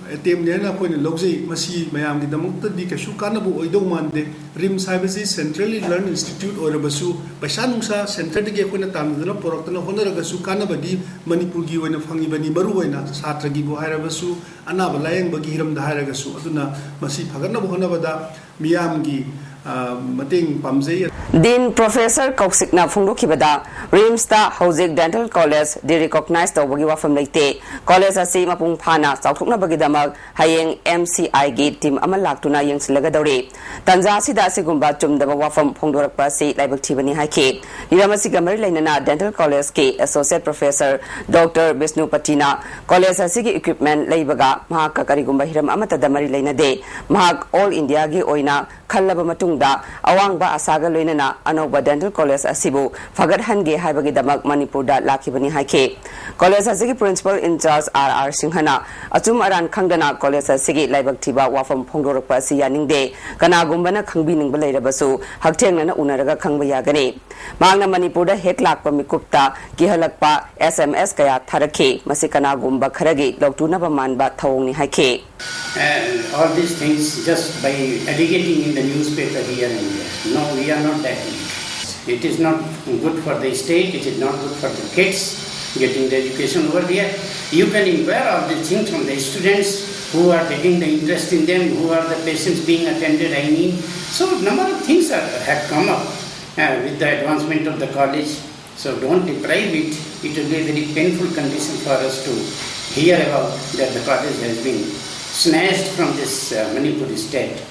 ꯑꯦꯇꯦꯝꯅꯦꯅ ꯑꯩꯈꯣꯏꯅ ꯂꯧꯖꯩ꯫ ꯃꯁꯤ ꯃꯌꯥꯝꯒꯤꯗꯃꯛꯇꯗꯤ ꯀꯩꯁꯨ ꯀꯥꯟꯅꯕ ꯑꯣꯏꯗꯧ ꯃꯥꯟꯗꯦ꯫ ꯔꯤꯝꯁ ꯍꯥꯏꯕꯁꯤ ꯁꯦꯟꯇ꯭ꯔꯦꯜꯂꯤ ꯂꯔꯟ ꯏꯟꯁꯇꯤꯇ꯭ꯌꯨꯠ ꯑꯣꯏꯔꯕꯁꯨ, ꯄꯩꯁꯥ ꯅꯨꯡꯁꯥ ꯁꯦꯟꯇ꯭ꯔꯗꯒꯤ ꯑꯩꯈꯣꯏꯅ ꯇꯥꯟꯅꯗꯨꯅ ꯄꯨꯔꯛꯇꯅ ꯍꯣꯠꯅꯔꯒꯁꯨ ꯀꯥꯟꯅꯕꯗꯤ ꯃꯅꯤꯄꯨꯔꯒꯤ ꯑꯣꯏꯅ ꯐꯪꯉꯤꯕꯅꯤ, ꯃꯔꯨ ꯑꯣꯏꯅ ꯁꯥꯇ꯭ꯔꯒꯤꯕꯨ ꯍꯥꯏꯔꯕꯁꯨ, ꯑꯅꯥꯕ ꯂꯥꯌꯦꯡꯕꯒꯤ ꯍꯤꯔꯝꯗ ꯍꯥꯏꯔꯒꯁꯨ꯫ ꯑꯗꯨꯅ ꯃꯁꯤ ꯐꯒꯠꯅꯕ ꯍꯣꯠꯅꯕꯗ ꯃꯤꯌꯥꯝꯒꯤ, ꯑ, ꯃꯇꯦꯡ ꯄꯥꯝꯖꯩ꯫ ꯗꯤꯟ ꯄ꯭ꯔꯣꯐꯦꯁꯔ ꯀꯧꯁꯤꯛꯅ ꯐꯣꯡꯗꯣꯛꯈꯤꯕꯗ, ꯔꯤꯝꯁꯇ ꯍꯧꯖꯤꯛ ꯗꯦꯟꯇꯦꯜ ꯀꯣꯂꯦꯖ ꯗꯤ ꯔꯤꯀꯣꯛꯅꯥꯏꯖ ꯇꯧꯕꯒꯤ ꯋꯥꯐꯝ ꯂꯩꯇꯦ꯫ ꯀꯣꯂꯦꯖ ꯑꯁꯤ ꯃꯄꯨꯡ ꯐꯥꯅ ꯆꯥꯎꯊꯣꯛꯅꯕꯒꯤꯗꯃꯛ ꯍꯌꯦꯡ ꯑꯦꯝ ꯁꯤ ꯑꯥꯏꯒꯤ ꯇꯤꯝ ꯑꯃ ꯂꯥꯛꯇꯨꯅ ꯌꯦꯡꯁꯤꯜꯂꯒꯗꯧꯔꯤ꯫ ꯇꯥꯟꯖꯥ ꯑꯁꯤꯗ ꯑꯁꯤꯒꯨꯝꯕ ꯆꯨꯝꯗꯕ ꯋꯥꯐꯝ ꯐꯣꯡꯗꯣꯔꯛꯄ ꯑꯁꯤ ꯂꯥꯏꯕꯛ ꯊꯤꯕꯅꯤ ꯍꯥꯏꯈꯤ꯫ ꯍꯤꯔꯝ ꯑꯁꯤꯒ ꯃꯔꯤ ꯂꯩꯅꯅ ꯗꯦꯟꯇꯦꯜ ꯀꯣꯂꯦꯖꯀꯤ ꯑꯦꯁꯣꯁꯤꯌꯦꯠ ꯄ꯭ꯔꯣꯐꯦꯁꯔ ꯗꯣꯛꯇꯔ ꯕꯤꯁꯅꯨꯄꯇꯤꯅ ꯀꯣꯂꯦꯖ ꯑꯁꯤꯒꯤ ꯏꯀ꯭ꯋꯤꯞꯃꯦꯟ ꯂꯩꯕꯒ ꯃꯍꯥꯛꯀ ꯀꯔꯤꯒꯨꯝꯕ ꯍꯤꯔꯝ ꯑꯃꯠꯇꯗ ꯃꯔꯤ ꯂꯩꯅꯗꯦ꯫ ꯃꯍꯥꯛ ꯑꯣꯜ ꯏꯟꯗꯤꯌꯥꯒꯤ ꯑꯣꯏꯅ ꯈꯜꯂꯕ ꯃꯇꯨꯡꯗ ꯑꯋꯥꯡꯕ ꯑꯁꯥꯒ ꯂꯣꯏꯅꯅ ꯑꯅꯧꯕ ꯗꯦꯟꯇꯦꯜ ꯀꯣꯂꯦꯖ ꯑꯁꯤꯕꯨ ꯐꯒꯠꯍꯟꯒꯦ ꯍꯥꯏꯕꯒꯤꯗꯃꯛ ꯃꯅꯤꯄꯨꯔꯗ ꯂꯥꯛꯈꯤꯕꯅꯤ ꯍꯥꯏꯈꯤ꯫ ꯀꯣꯂꯦꯖ ꯑꯁꯤꯒꯤ ꯄ꯭ꯔꯤꯟꯁꯤꯄꯥꯜ ꯏꯟꯆꯥꯔꯖ ꯑꯥꯔ ꯑꯥꯔ ꯁꯤꯡꯍꯅ ꯑꯆꯨꯝ ꯑꯔꯥꯟ ꯈꯪꯗꯅ ꯀꯣꯂꯦꯖ ꯑꯁꯤꯒꯤ ꯂꯥꯏꯕꯛ ꯊꯤꯕ ꯋꯥꯐꯝ ꯐꯣꯡꯗꯣꯔꯛꯄ ꯑꯁꯤ ꯌꯥꯅꯤꯡꯗꯦ꯫ ꯀꯅꯥꯒꯨꯝꯕꯅ ꯈꯪꯕꯤꯅꯤꯡꯕ ꯂꯩꯔꯕꯁꯨ ꯍꯛꯊꯦꯡꯅꯅ ꯎꯅꯔꯒ ꯈꯪꯕ ꯌꯥꯒꯅꯤ꯫ ꯃꯍꯥꯛꯅ ꯃꯅꯤꯄꯨꯔꯗ ꯍꯦꯛ ꯂꯥꯛꯄ ꯃꯤꯀꯨꯞꯇ ꯀꯤꯍꯜꯂꯛꯄ ꯑꯦꯁ ꯑꯦꯝ ꯑꯦꯁ ꯀꯌꯥ ꯊꯥꯔꯛꯈꯤ꯫ ꯃꯁꯤ ꯀꯅꯥꯒꯨꯝꯕ ꯈꯔꯒꯤ ꯂꯧꯇꯨꯅꯕ ꯃꯥꯟꯕ ꯊꯧꯑꯣꯡꯅꯤ ꯍꯥꯏꯈꯤ꯫ And all these things just by alligating in the newspaper here and there. No, we are not that. It is not good for the state, it is not good for the kids getting the education over there. You can inquire all these things from the students who are taking the interest in them, who are the patients being attended, I mean. So number of things are, have come up uh, with the advancement of the college. So don't deprive it. It will be a very painful condition for us to hear about that the college has been snatched from this uh, Manipur state.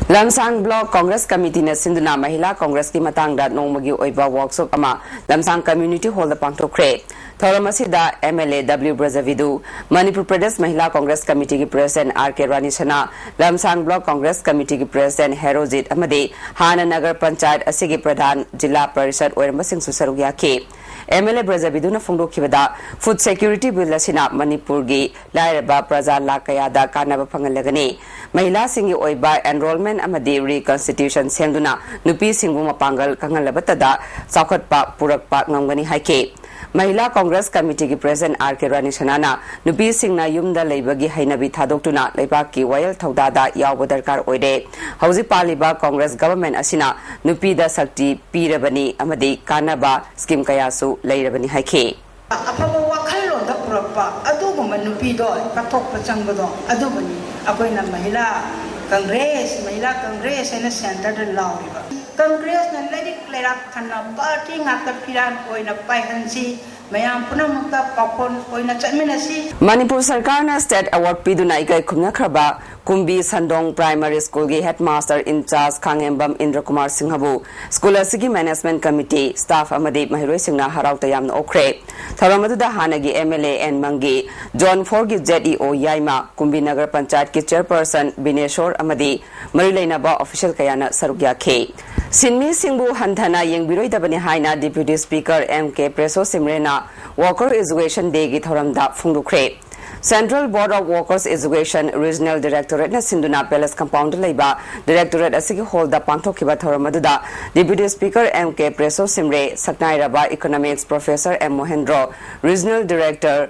ꯂꯝꯁꯥꯡ block Congress ꯀꯃꯤꯇꯤꯅ ꯁꯤꯟꯗꯨꯅ ꯃꯍꯤꯂꯥ ꯀꯣꯡꯒ꯭ꯔꯦꯁꯀꯤ ꯃꯇꯥꯡꯗ ꯅꯣꯡꯃꯒꯤ ꯑꯣꯏꯕ workshop ꯑꯃ ꯂꯝꯁꯥꯡ community ꯍꯣꯜꯗ ꯄꯥꯡꯊꯣꯛꯈ꯭ꯔꯦ꯫ ꯊꯧꯔꯝ ꯑꯁꯤꯗ M L A W Brajabidhu, Manipur Pradesh Mahila Congress ꯀꯃꯤꯇꯤꯒꯤ president R K Rani Sana, Lamsang block Congress ꯀꯃꯤꯇꯤꯒꯤ ꯄ꯭ꯔꯦꯁꯤꯗꯦꯟꯠ ꯍꯦꯔꯣꯖꯤꯠ ꯑꯃꯗꯤ ꯍꯥꯟꯅ ꯅꯒꯔ ꯄꯟꯆꯥꯌꯠ ꯑꯁꯤꯒꯤ ꯄ꯭ꯔꯙꯥꯟ, ꯖꯤꯂꯥ ꯄꯔꯤꯁꯗ ꯑꯣꯏꯔꯝꯕꯁꯤꯡꯁꯨ ꯁꯔꯨꯛ ꯌꯥꯈꯤ꯫ ꯑꯦꯝ ꯑꯦꯜ ꯑꯦ ꯕ꯭ꯔꯖꯕꯤꯗꯨꯅ ꯐꯣꯡꯗꯣꯛꯈꯤꯕꯗ, ꯐꯨꯗ ꯁꯦꯀ꯭ꯌꯨꯔꯤꯇꯤ ꯕꯤꯜ ꯑꯁꯤꯅ ꯃꯅꯤꯄꯨꯔꯒꯤ ꯂꯥꯏꯔꯕ ꯄ꯭ꯔꯖꯥ ꯂꯥꯈ ꯀꯌꯥꯗ ꯀꯥꯟꯅꯕ ꯐꯪꯍꯜꯂꯒꯅꯤ꯫ ꯃꯍꯤꯂꯥꯁꯤꯡꯒꯤ ꯑꯣꯏꯕ ꯑꯦꯟꯔꯣꯜꯃꯦꯟꯠ ꯑꯃꯗꯤ ꯔꯤꯀꯟꯁꯇꯤꯇ꯭ꯌꯨꯁꯟ ꯁꯦꯝꯗꯨꯅ ꯅꯨꯄꯤꯁꯤꯡꯕꯨ ꯃꯄꯥꯡꯒꯜ ꯀꯪꯍꯜꯂꯕꯇꯗ ꯆꯥꯎꯈꯠꯄ ꯄꯨꯔꯛꯄ ꯉꯝꯒꯅꯤ ꯍꯥꯏꯈꯤ꯫ ꯃꯍꯤꯂꯥ ꯀꯣꯡꯒ꯭ꯔꯦꯁ ꯀꯃꯤꯇꯤꯒꯤ ꯄ꯭ꯔꯦꯁꯤꯗꯦꯟꯠ ꯑꯥꯔ ꯀꯦ ꯔꯥꯅꯤ ꯁꯅꯥꯅ ꯅꯨꯄꯤꯁꯤꯡꯅ ꯌꯨꯝꯗ ꯂꯩꯕꯒꯤ ꯍꯩꯅꯕꯤ ꯊꯥꯗꯣꯛꯇꯨꯅ ꯂꯩꯕꯥꯛꯀꯤ ꯋꯥꯌꯦꯜ ꯊꯧꯗꯥꯗ ꯌꯥꯎꯕ ꯗꯔꯀꯥꯔ ꯑꯣꯏꯔꯦ꯫ ꯍꯧꯖꯤꯛ ꯄꯥꯜꯂꯤꯕ ꯀꯣꯡꯒ꯭ꯔꯦꯁ ꯒꯚꯔꯟꯃꯦꯟꯠ ꯑꯁꯤꯅ ꯅꯨꯄꯤꯗ ꯁꯛꯇꯤ ꯄꯤꯔꯕꯅꯤ ꯑꯃꯗꯤ ꯀꯥꯟꯅꯕ ꯁ꯭ꯀꯤꯝ ꯀꯌꯥꯁꯨ ꯂꯩꯔꯕꯅꯤ ꯍꯥꯏꯈꯤ꯫ ꯑꯐꯕ ꯋꯥꯈꯜꯂꯣꯟꯗ ꯄꯨꯔꯛꯄ ꯑꯗꯨꯒꯨꯝꯕ ꯅꯨꯄꯤꯗꯣ ꯀꯠꯊꯣꯛꯄ ꯆꯪꯕꯗꯣ ꯑꯗꯨꯕꯨꯅꯤ ꯑꯩꯈꯣꯏꯅ ꯃꯍꯤꯂꯥ ꯀꯪꯒ꯭ꯔꯦꯁ, ꯃꯍꯤꯂꯥ ꯀꯪꯒ꯭ꯔꯦꯁ ꯍꯥꯏꯅ ꯁꯦꯟꯇꯔꯗ ꯂꯥꯎꯔꯤꯕ꯫ ꯀꯪꯒ꯭ꯔꯦꯁꯅ ꯂꯥꯏꯔꯤꯛ ꯂꯩꯔꯥꯛ ꯊꯟꯅ ꯄꯥꯔꯇꯤ ꯉꯥꯛꯇ ꯐꯤꯔꯥꯟ ꯑꯣꯏꯅ ꯄꯥꯏꯍꯟꯁꯤ, ꯃꯌꯥꯝ ꯄꯨꯝꯅꯃꯛꯇ ꯄꯥꯎꯈꯣꯟ ꯑꯣꯏꯅ ꯆꯠꯃꯤꯟꯅꯁꯤ꯫ ꯃꯅꯤꯄꯨꯔ ꯁꯔꯀꯥꯔꯅ ꯁ꯭ꯇꯦꯠ ꯑꯦꯋꯥꯔꯗ ꯄꯤꯗꯨꯅ ꯏꯀꯥꯏ ꯈꯨꯝꯅꯈ꯭ꯔꯕ ꯀꯨꯝꯕꯤ ꯁꯟꯗꯣꯡ ꯄ꯭ꯔꯥꯏꯃꯥꯔꯤ ꯁ꯭ꯀꯨꯜꯒꯤ ꯍꯦꯗꯃꯥꯁꯇꯔ ꯏꯟꯆꯥꯔꯖ ꯈꯥꯉꯦꯝꯕꯝ ꯏꯟꯗ꯭ꯔꯀꯨꯃꯥꯔ ꯁꯤꯡꯍꯕꯨ ꯁ꯭ꯀꯨꯜ ꯑꯁꯤꯒꯤ ꯃꯦꯅꯦꯖꯃꯦꯟꯠ ꯀꯃꯤꯇꯤ, ꯁ꯭ꯇꯥꯐ ꯑꯃꯗꯤ ꯃꯍꯩꯔꯣꯏꯁꯤꯡꯅ ꯍꯔꯥꯎ ꯇꯌꯥꯝꯅ ꯑꯣꯛꯈ꯭ꯔꯦ꯫ ꯊꯧꯔꯝ ꯑꯗꯨꯗ ꯍꯥꯟꯅꯒꯤ M L A N Mangi, zone ꯐꯣꯔꯒꯤ Z E O Yaima, ꯀꯨꯝꯕꯤ Nagar ꯄꯟꯆꯥꯌꯠꯀꯤ ꯆꯦꯌꯔꯄꯔꯁꯟ ꯕꯤꯅꯦꯁꯣꯔ ꯑꯃꯗꯤ ꯃꯔꯤ ꯂꯩꯅꯕ ꯑꯣꯐꯤꯁꯤꯌꯦꯜ ꯀꯌꯥꯅ ꯁꯔꯨꯛ ꯌꯥꯈꯤ꯫ ꯁꯤꯟꯃꯤꯁꯤꯡꯕꯨ ꯍꯟꯊꯅ ꯌꯦꯡꯕꯤꯔꯣꯏꯗꯕꯅꯤ ꯍꯥꯏꯅ deputy speaker M K Preshow ꯁꯤꯝꯔꯦꯅ ꯋꯥꯀꯔ ꯑꯦꯖꯨꯀꯦꯁꯟ ꯗꯦꯒꯤ ꯊꯧꯔꯝꯗ ꯐꯣꯡꯗꯣꯛꯈ꯭ꯔꯦ꯫ Central board of workers education regional ꯗꯥꯏꯔꯦꯛꯇꯣꯔꯦꯠꯅ ꯁꯤꯟꯗꯨꯅ ꯄꯦꯂꯦꯁ ꯀꯝꯄꯥꯎꯟꯗ ꯂꯩꯕ ꯗꯥꯏꯔꯦꯛꯇꯣꯔꯦꯠ ꯑꯁꯤꯒꯤ ꯍꯣꯜꯗ ꯄꯥꯡꯊꯣꯛꯈꯤꯕ ꯊꯧꯔꯝ ꯑꯗꯨꯗ deputy speaker M K Preshow Shimray, ꯁꯛꯅꯥꯏꯔꯕ economics professor M Mohendro, regional director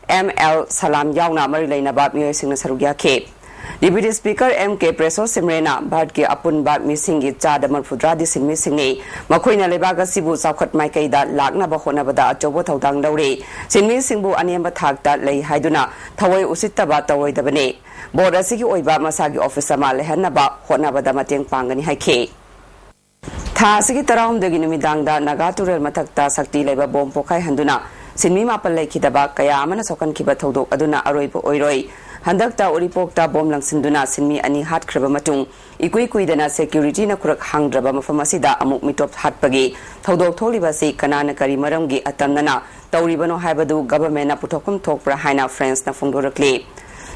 M L Salam ꯌꯥꯎꯅ ꯃꯔꯤ ꯂꯩꯅꯕ ꯃꯤꯑꯣꯏꯁꯤꯡꯅ ꯁꯔꯨꯛ ꯌꯥꯈꯤ꯫ Deputy Speaker M K Preso Simrena ꯚꯥꯔꯠꯀꯤ ꯑꯄꯨꯟꯕ ꯃꯤꯁꯤꯡꯒꯤ ꯆꯥꯗ ꯃꯔꯐꯨꯇꯔꯥꯗꯤ ꯁꯤꯟꯃꯤꯁꯤꯡꯅꯤ꯫ ꯃꯈꯣꯏꯅ ꯂꯩꯕꯥꯛ ꯑꯁꯤꯕꯨ ꯆꯥꯎꯈꯠ ꯃꯥꯏꯀꯩꯗ ꯂꯥꯛꯅꯕ ꯍꯣꯠꯅꯕꯗ ꯑꯆꯧꯕ ꯊꯧꯗꯥꯡ ꯂꯧꯔꯤ꯫ ꯁꯤꯟꯃꯤꯁꯤꯡꯕꯨ ꯑꯅꯦꯝꯕ ꯊꯥꯛꯇ ꯂꯩ ꯍꯥꯏꯗꯨꯅ ꯊꯑꯣꯏ ꯎꯁꯤꯠꯇꯕ ꯇꯧꯔꯣꯏꯗꯕꯅꯤ꯫ ꯕꯣꯔꯗ ꯑꯁꯤꯒꯤ ꯑꯣꯏꯕ ꯃꯁꯥꯒꯤ ꯑꯣꯐꯤꯁ ꯑꯃ ꯂꯩꯍꯟꯅꯕ ꯍꯣꯠꯅꯕꯗ ꯃꯇꯦꯡ ꯄꯥꯡꯒꯅꯤ ꯍꯥꯏꯈꯤ꯫ ꯊꯥ ꯑꯁꯤꯒꯤ ꯇꯔꯥꯍꯨꯝꯗꯣꯏꯒꯤ ꯅꯨꯃꯤꯗꯥꯡꯗ ꯅꯥꯒꯥ ꯇꯨꯔꯦꯜ ꯃꯊꯛꯇ ꯁꯛꯇꯤ ꯂꯩꯕ ꯕꯣꯝ ꯄꯣꯈꯥꯏꯍꯟꯗꯨꯅ ꯁꯤꯟꯃꯤ ꯃꯥꯄꯜ ꯂꯩꯈꯤꯗꯕ ꯀꯌꯥ ꯑꯃꯅ ꯁꯣꯛꯍꯟꯈꯤꯕ ꯊꯧꯗꯣꯛ ꯑꯗꯨꯅ ꯑꯔꯣꯏꯕ ꯑꯣꯏꯔꯣꯏ꯫ ꯍꯟꯗꯛꯇ ꯎꯔꯤꯄꯣꯛꯇ ꯕꯣꯝ ꯂꯪꯁꯤꯟꯗꯨꯅ ꯁꯤꯟꯃꯤ ꯑꯅꯤ ꯍꯥꯠꯈ꯭ꯔꯕ ꯃꯇꯨꯡ, ꯏꯀꯨꯏ ꯀꯨꯏꯗꯅ ꯁꯦꯀ꯭ꯌꯨꯔꯤꯇꯤꯅ ꯈꯨꯔꯛ ꯍꯥꯡꯗ꯭ꯔꯕ ꯃꯐꯝ ꯑꯁꯤꯗ ꯑꯃꯨꯛ ꯃꯤꯇꯣꯞ ꯍꯥꯠꯄꯒꯤ ꯊꯧꯗꯣꯛ ꯊꯣꯛꯂꯤꯕ ꯑꯁꯤ ꯀꯅꯥꯅ ꯀꯔꯤ ꯃꯔꯝꯒꯤ ꯑꯇꯝꯅꯅ ꯇꯧꯔꯤꯕꯅꯣ ꯍꯥꯏꯕꯗꯨ ꯒꯚꯔꯟꯃꯦꯟꯠꯅ ꯄꯨꯊꯣꯛꯐꯝ ꯊꯣꯛꯄ꯭ꯔꯥ ꯍꯥꯏꯅ ꯐ꯭ꯔꯦꯟꯁꯅ ꯐꯣꯡꯗꯣꯔꯛꯂꯤ꯫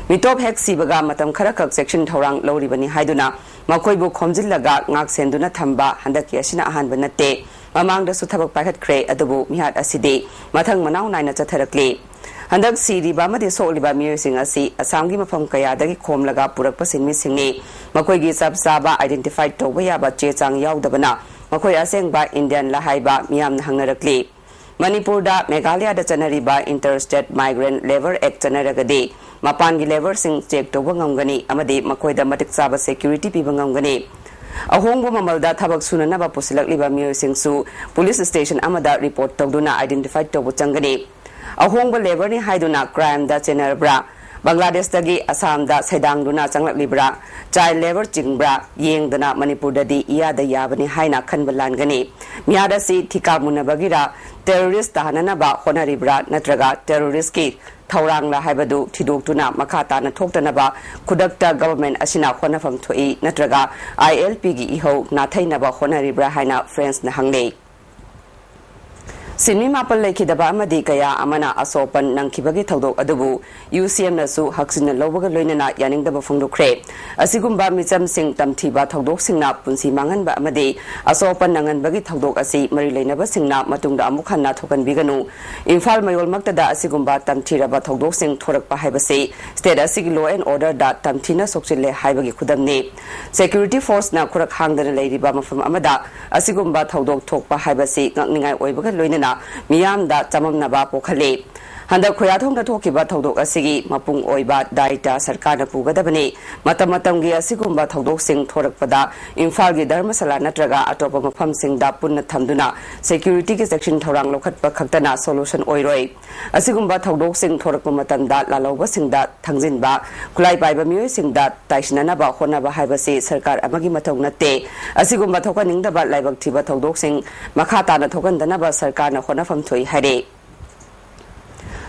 ꯃꯤꯇꯣꯞ ꯍꯦꯛ ꯁꯤꯕꯒ ꯃꯇꯝ ꯈꯔꯈꯛ ꯆꯦꯛꯁꯤꯟ ꯊꯧꯔꯥꯡ ꯂꯧꯔꯤꯕꯅꯤ ꯍꯥꯏꯗꯨꯅ ꯃꯈꯣꯏꯕꯨ ꯈꯣꯝꯖꯤꯜꯂꯒ ꯉꯥꯛꯁꯦꯟꯗꯨꯅ ꯊꯝꯕ ꯍꯟꯗꯛꯀꯤ ꯑꯁꯤꯅ ꯑꯍꯥꯟꯕ ꯅꯠꯇꯦ꯫ ꯃꯃꯥꯡꯗꯁꯨ ꯊꯕꯛ ꯄꯥꯏꯈꯠꯈ꯭ꯔꯦ, ꯑꯗꯨꯕꯨ ꯃꯤꯍꯥꯠ ꯑꯁꯤꯗꯤ ꯃꯊꯪ ꯃꯅꯥꯎ ꯅꯥꯏꯅ ꯆꯠꯊꯔꯛꯂꯤ꯫ ꯍꯟꯗꯛ ꯁꯤꯔꯤꯕ ꯑꯃꯗꯤ ꯁꯣꯛꯂꯤꯕ ꯃꯤꯑꯣꯏꯁꯤꯡ ꯑꯁꯤ ꯑꯁꯥꯝꯒꯤ ꯃꯐꯝ ꯀꯌꯥꯗꯒꯤ ꯈꯣꯝꯂꯒ ꯄꯨꯔꯛꯄ ꯁꯤꯟꯃꯤꯁꯤꯡꯅꯤ꯫ ꯃꯈꯣꯏꯒꯤ ꯆꯞ ꯆꯥꯕ identify ꯇꯧꯕ ꯌꯥꯕ ꯆꯦ ꯆꯥꯡ ꯌꯥꯎꯗꯕꯅ ꯃꯈꯣꯏ ꯑꯁꯦꯡꯕ Indian ꯂ ꯍꯥꯏꯕ ꯃꯤꯌꯥꯝꯅ ꯍꯪꯅꯔꯛꯂꯤ꯫ ꯃꯅꯤꯄꯨꯔꯗ ꯃꯦꯘꯥꯂꯌꯥꯗ ꯆꯠꯅꯔꯤꯕ Interstate Migrant Labour Act ꯆꯠꯅꯔꯒꯗꯤ ꯃꯄꯥꯟꯒꯤ labourꯁꯤꯡ check ꯇꯧꯕ ꯉꯝꯒꯅꯤ ꯑꯃꯗꯤ ꯃꯈꯣꯏꯗ ꯃꯇꯤꯛ ꯆꯥꯕ security ꯄꯤꯕ ꯉꯝꯒꯅꯤ꯫ ꯑꯍꯣꯡꯕ ꯃꯃꯜꯗ ꯊꯕꯛ ꯁꯨꯅꯅꯕ ꯄꯨꯁꯤꯜꯂꯛꯂꯤꯕ ꯃꯤꯑꯣꯏꯁꯤꯡꯁꯨ police station ꯑꯃꯗ report ꯇꯧꯗꯨꯅ identify ꯇꯧꯕ ꯆꯪꯒꯅꯤ꯫ ꯑꯍꯣꯡꯕ labourꯅꯤ ꯍꯥꯏꯗꯨꯅ crimeꯗ ꯆꯦꯟꯅꯔꯕ꯭ꯔꯥ? ꯕꯪꯒ꯭ꯂꯥꯗꯦꯁꯇꯒꯤ ꯑꯁꯥꯝꯗ ꯁꯩꯗꯥꯡꯗꯨꯅ ꯆꯪꯂꯛꯂꯤꯕ꯭ꯔꯥ? Child labour ꯆꯤꯡꯕ꯭ꯔꯥ? ꯌꯦꯡꯗꯅ ꯃꯅꯤꯄꯨꯔꯗꯗꯤ ꯏꯌꯥꯗ ꯌꯥꯕꯅꯤ ꯍꯥꯏꯅ ꯈꯟꯕ ꯂꯥꯟꯒꯅꯤ꯫ ꯃꯤꯍꯥꯠ ꯑꯁꯤ ꯊꯤꯀꯥ ꯃꯨꯟꯅꯕꯒꯤꯔ, terrorist ꯇꯥꯍꯟꯅꯅꯕ ꯍꯣꯠꯅꯔꯤꯕ꯭ꯔꯥ ꯅꯠꯇ꯭ꯔꯒ terroristꯀꯤ ꯊꯧꯔꯥꯡꯂ ꯍꯥꯏꯕꯗꯨ ꯊꯤꯗꯣꯛꯇꯨꯅ ꯃꯈꯥ ꯇꯥꯅ ꯊꯣꯛꯇꯅꯕ ꯈꯨꯗꯛꯇ government ꯑꯁꯤꯅ ꯍꯣꯠꯅꯐꯝ ꯊꯣꯛꯏ ꯅꯠꯇ꯭ꯔꯒ ILPꯒꯤ ꯏꯍꯧ ꯅꯥꯊꯩꯅꯕ ꯍꯣꯠꯅꯔꯤꯕ꯭ꯔꯥ ꯍꯥꯏꯅ ꯐ꯭ꯔꯦꯟꯁꯅ ꯍꯪꯂꯤ꯫ ꯁꯤꯟꯃꯤ ꯃꯥꯄꯜ ꯂꯩꯈꯤꯗꯕ ꯑꯃꯗꯤ ꯀꯌꯥ ꯑꯃꯅ ꯑꯁꯣꯛ ꯑꯄꯟ ꯅꯪꯈꯤꯕꯒꯤ ꯊꯧꯗꯣꯛ ꯑꯗꯨꯕꯨ UCMꯅꯁꯨ ꯍꯛꯆꯤꯟꯅ ꯂꯧꯕꯒ ꯂꯣꯏꯅꯅ ꯌꯥꯅꯤꯡꯗꯕ ꯐꯣꯡꯗꯣꯛꯈ꯭ꯔꯦ꯫ ꯑꯁꯤꯒꯨꯝꯕ ꯃꯤꯆꯝꯁꯤꯡ ꯇꯝꯊꯤꯕ ꯊꯧꯗꯣꯛꯁꯤꯡꯅ ꯄꯨꯟꯁꯤ ꯃꯥꯡꯍꯟꯕ ꯑꯃꯗꯤ ꯑꯁꯣꯛ ꯑꯄꯟ ꯅꯪꯍꯟꯕꯒꯤ ꯊꯧꯗꯣꯛ ꯑꯁꯤ ꯃꯔꯤ ꯂꯩꯅꯕꯁꯤꯡꯅ ꯃꯇꯨꯡꯗ ꯑꯃꯨꯛ ꯍꯟꯅ ꯊꯣꯛꯍꯟꯕꯤꯒꯅꯨ꯫ ꯏꯝꯐꯥꯜ ꯃꯌꯣꯜꯃꯛꯇꯗ ꯑꯁꯤꯒꯨꯝꯕ ꯇꯝꯊꯤꯔꯕ ꯊꯧꯗꯣꯛꯁꯤꯡ ꯊꯣꯔꯛꯄ ꯍꯥꯏꯕꯁꯤ state ꯑꯁꯤꯒꯤ law and orderꯗ ꯇꯝꯊꯤꯅ ꯁꯣꯛꯆꯤꯜꯂꯦ ꯍꯥꯏꯕꯒꯤ ꯈꯨꯗꯝꯅꯤ꯫ Security forceꯅ ꯈꯨꯔꯛ ꯍꯥꯡꯗꯅ ꯂꯩꯔꯤꯕ ꯃꯐꯝ ꯑꯃꯗ ꯑꯁꯤꯒꯨꯝꯕ ꯊꯧꯗꯣꯛ ꯊꯣꯛꯄ ꯍꯥꯏꯕꯁꯤ ꯉꯛꯅꯤꯡꯉꯥꯏ ꯑꯣꯏꯕꯒ ꯂꯣꯏꯅꯅ ꯃꯤꯌꯥꯝꯗ ꯆꯃꯝꯅꯕ ꯄꯣꯛꯍꯜꯂꯤ꯫ ꯍꯟꯗꯛ ꯈꯨꯌꯥꯊꯣꯡꯗ ꯊꯣꯛꯈꯤꯕ ꯊꯧꯗꯣꯛ ꯑꯁꯤꯒꯤ ꯃꯄꯨꯡ ꯑꯣꯏꯕ ꯗꯥꯏꯇ ꯁꯔꯀꯥꯔꯅ ꯄꯨꯒꯗꯕꯅꯤ꯫ ꯃꯇꯝ ꯃꯇꯝꯒꯤ ꯑꯁꯤꯒꯨꯝꯕ ꯊꯧꯗꯣꯛꯁꯤꯡ ꯊꯣꯔꯛꯄꯗ ꯏꯝꯐꯥꯜꯒꯤ ꯙꯔꯃꯁꯥꯂꯥ ꯅꯠꯇ꯭ꯔꯒ ꯑꯇꯣꯞꯄ ꯃꯐꯝꯁꯤꯡꯗ ꯄꯨꯟꯅ ꯊꯝꯗꯨꯅ ꯁꯦꯀ꯭ꯌꯨꯔꯤꯇꯤꯒꯤ ꯆꯦꯛꯁꯤꯟ ꯊꯧꯔꯥꯡ ꯂꯧꯈꯠꯄ ꯈꯛꯇꯅ ꯁꯣꯂꯨꯁꯟ ꯑꯣꯏꯔꯣꯏ꯫ ꯑꯁꯤꯒꯨꯝꯕ ꯊꯧꯗꯣꯛꯁꯤꯡ ꯊꯣꯔꯛꯄ ꯃꯇꯝꯗ ꯂꯥꯜꯍꯧꯕꯁꯤꯡꯗ ꯊꯪꯖꯤꯟꯕ, ꯈꯨꯠꯂꯥꯏ ꯄꯥꯏꯕ ꯃꯤꯑꯣꯏꯁꯤꯡꯗ ꯇꯥꯏꯁꯤꯟꯅꯅꯕ ꯍꯣꯠꯅꯕ ꯍꯥꯏꯕꯁꯤ ꯁꯔꯀꯥꯔ ꯑꯃꯒꯤ ꯃꯊꯧ ꯅꯠꯇꯦ꯫ ꯑꯁꯤꯒꯨꯝꯕ ꯊꯣꯛꯍꯟꯅꯤꯡꯗꯕ ꯂꯥꯏꯕꯛ ꯊꯤꯕ ꯊꯧꯗꯣꯛꯁꯤꯡ ꯃꯈꯥ ꯇꯥꯅ ꯊꯣꯛꯍꯟꯗꯅꯕ ꯁꯔꯀꯥꯔꯅ ꯍꯣꯠꯅꯐꯝ ꯊꯣꯛꯏ ꯍꯥꯏꯔꯦ꯫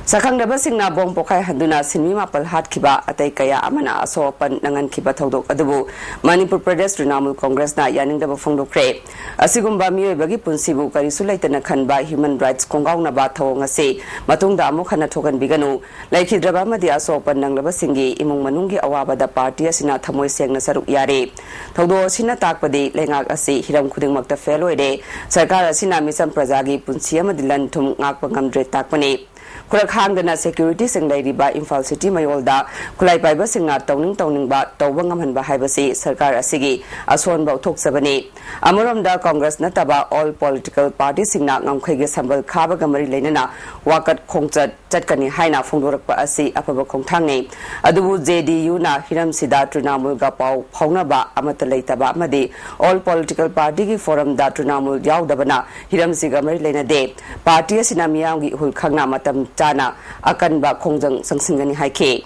ꯁꯛꯈꯪꯗꯕꯁꯤꯡꯅ ꯕꯣꯝ ꯄꯣꯈꯥꯏꯍꯟꯗꯨꯅ ꯁꯤꯟꯃꯤ ꯃꯥꯄꯜ ꯍꯥꯠꯈꯤꯕ, ꯑꯇꯩ ꯀꯌꯥ ꯑꯃꯅ ꯑꯁꯣꯛ ꯑꯄꯟ ꯅꯪꯍꯟꯈꯤꯕ ꯊꯧꯗꯣꯛ ꯑꯗꯨꯕꯨ ꯃꯅꯤꯄꯨꯔ ꯄ꯭ꯔꯗꯦꯁ ꯇ꯭ꯔꯤꯅꯥꯃꯨꯜ ꯀꯣꯡꯒ꯭ꯔꯦꯁꯅ ꯌꯥꯅꯤꯡꯗꯕ ꯐꯣꯡꯗꯣꯛꯈ꯭ꯔꯦ꯫ ꯑꯁꯤꯒꯨꯝꯕ ꯃꯤꯑꯣꯏꯕꯒꯤ ꯄꯨꯟꯁꯤꯕꯨ ꯀꯔꯤꯁꯨ ꯂꯩꯇꯅ ꯈꯟꯕ ꯍ꯭ꯌꯨꯃꯦꯟ ꯔꯥꯏꯠꯁ ꯈꯣꯡꯒꯥꯎꯅꯕ ꯊꯧꯑꯣꯡ ꯑꯁꯤ ꯃꯇꯨꯡꯗ ꯑꯃꯨꯛ ꯍꯟꯅ ꯊꯣꯛꯍꯟꯕꯤꯒꯅꯨ꯫ ꯂꯩꯈꯤꯗ꯭ꯔꯕ ꯑꯃꯗꯤ ꯑꯁꯣꯛ ꯑꯄꯟ ꯅꯪꯂꯕꯁꯤꯡꯒꯤ ꯏꯃꯨꯡ ꯃꯅꯨꯡꯒꯤ ꯑꯋꯥꯕꯗ ꯄꯥꯔꯇꯤ ꯑꯁꯤꯅ ꯊꯃꯣꯏ ꯁꯦꯡꯅ ꯁꯔꯨꯛ ꯌꯥꯔꯤ꯫ ꯊꯧꯗꯣꯛ ꯑꯁꯤꯅ ꯇꯥꯛꯄꯗꯤ ꯂꯩꯉꯥꯛ ꯑꯁꯤ ꯍꯤꯔꯝ ꯈꯨꯗꯤꯡꯃꯛꯇ ꯐꯦꯜ ꯑꯣꯏꯔꯦ꯫ ꯁꯔꯀꯥꯔ ꯑꯁꯤꯅ ꯃꯤꯆꯝ ꯄ꯭ꯔꯖꯥꯒꯤ ꯄꯨꯟꯁꯤ ꯑꯃꯗꯤ ꯂꯟ ꯊꯨꯝ ꯉꯥꯛꯄ ꯉꯝꯗ꯭ꯔꯦ ꯇꯥꯛꯄꯅꯤ꯫ ꯈꯨꯔꯛ ꯍꯥꯡꯗꯅ ꯁꯦꯀ꯭ꯌꯨꯔꯤꯇꯤꯁꯤꯡ ꯂꯩꯔꯤꯕ ꯏꯝꯐꯥꯜ ꯁꯤꯇꯤ ꯃꯌꯣꯜꯗ ꯈꯨꯠꯂꯥꯏ ꯄꯥꯏꯕꯁꯤꯡꯅ ꯇꯧꯅꯤꯡ ꯇꯧꯅꯤꯡꯕ ꯇꯧꯕ ꯉꯝꯍꯟꯕ ꯍꯥꯏꯕꯁꯤ ꯁꯔꯀꯥꯔ ꯑꯁꯤꯒꯤ ꯑꯁꯣꯟꯕ ꯎꯠꯊꯣꯛꯆꯕꯅꯤ꯫ ꯑꯃꯔꯣꯝꯗ ꯀꯣꯡꯒ꯭ꯔꯦꯁ ꯅꯠꯇꯕ ꯑꯣꯜ ꯄꯣꯂꯤꯇꯤꯀꯦꯜ ꯄꯥꯔꯇꯤꯁꯤꯡꯅ ꯉꯝꯈꯩꯒꯤ ꯁꯝꯕꯜ ꯈꯥꯕꯒ ꯃꯔꯤ ꯂꯩꯅꯅ ꯋꯥꯀꯠ ꯈꯣꯡꯆꯠ ꯆꯠꯀꯅꯤ ꯍꯥꯏꯅ ꯐꯣꯡꯗꯣꯔꯛꯄ ꯑꯁꯤ ꯑꯐꯕ ꯈꯣꯡꯊꯥꯡꯅꯤ꯫ ꯑꯗꯨꯕꯨ ꯖꯦ ꯗꯤ ꯌꯨꯅ ꯍꯤꯔꯝꯁꯤꯗ ꯇ꯭ꯔꯤꯅꯥꯃꯨꯜꯒ ꯄꯥꯎ ꯐꯥꯎꯅꯕ ꯑꯃꯠꯇ ꯂꯩꯇꯕ ꯑꯃꯗꯤ ꯑꯣꯜ ꯄꯣꯂꯤꯇꯤꯀꯦꯜ ꯄꯥꯔꯇꯤꯒꯤ ꯐꯣꯔꯝꯗ ꯇ꯭ꯔꯤꯅꯥꯃꯨꯜ ꯌꯥꯎꯗꯕꯅ ꯍꯤꯔꯝꯁꯤꯒ ꯃꯔꯤ ꯂꯩꯅꯗꯦ꯫ ꯄꯥꯔꯇꯤ ꯑꯁꯤꯅ ꯃꯤꯌꯥꯝꯒꯤ ꯏꯍꯨꯜ ꯈꯪꯅ ꯃꯇꯝ ꯆꯥꯅ ꯑꯀꯟꯕ ꯈꯣꯡꯖꯪ ꯆꯪꯁꯤꯟꯒꯅꯤ ꯍꯥꯏꯈꯤ꯫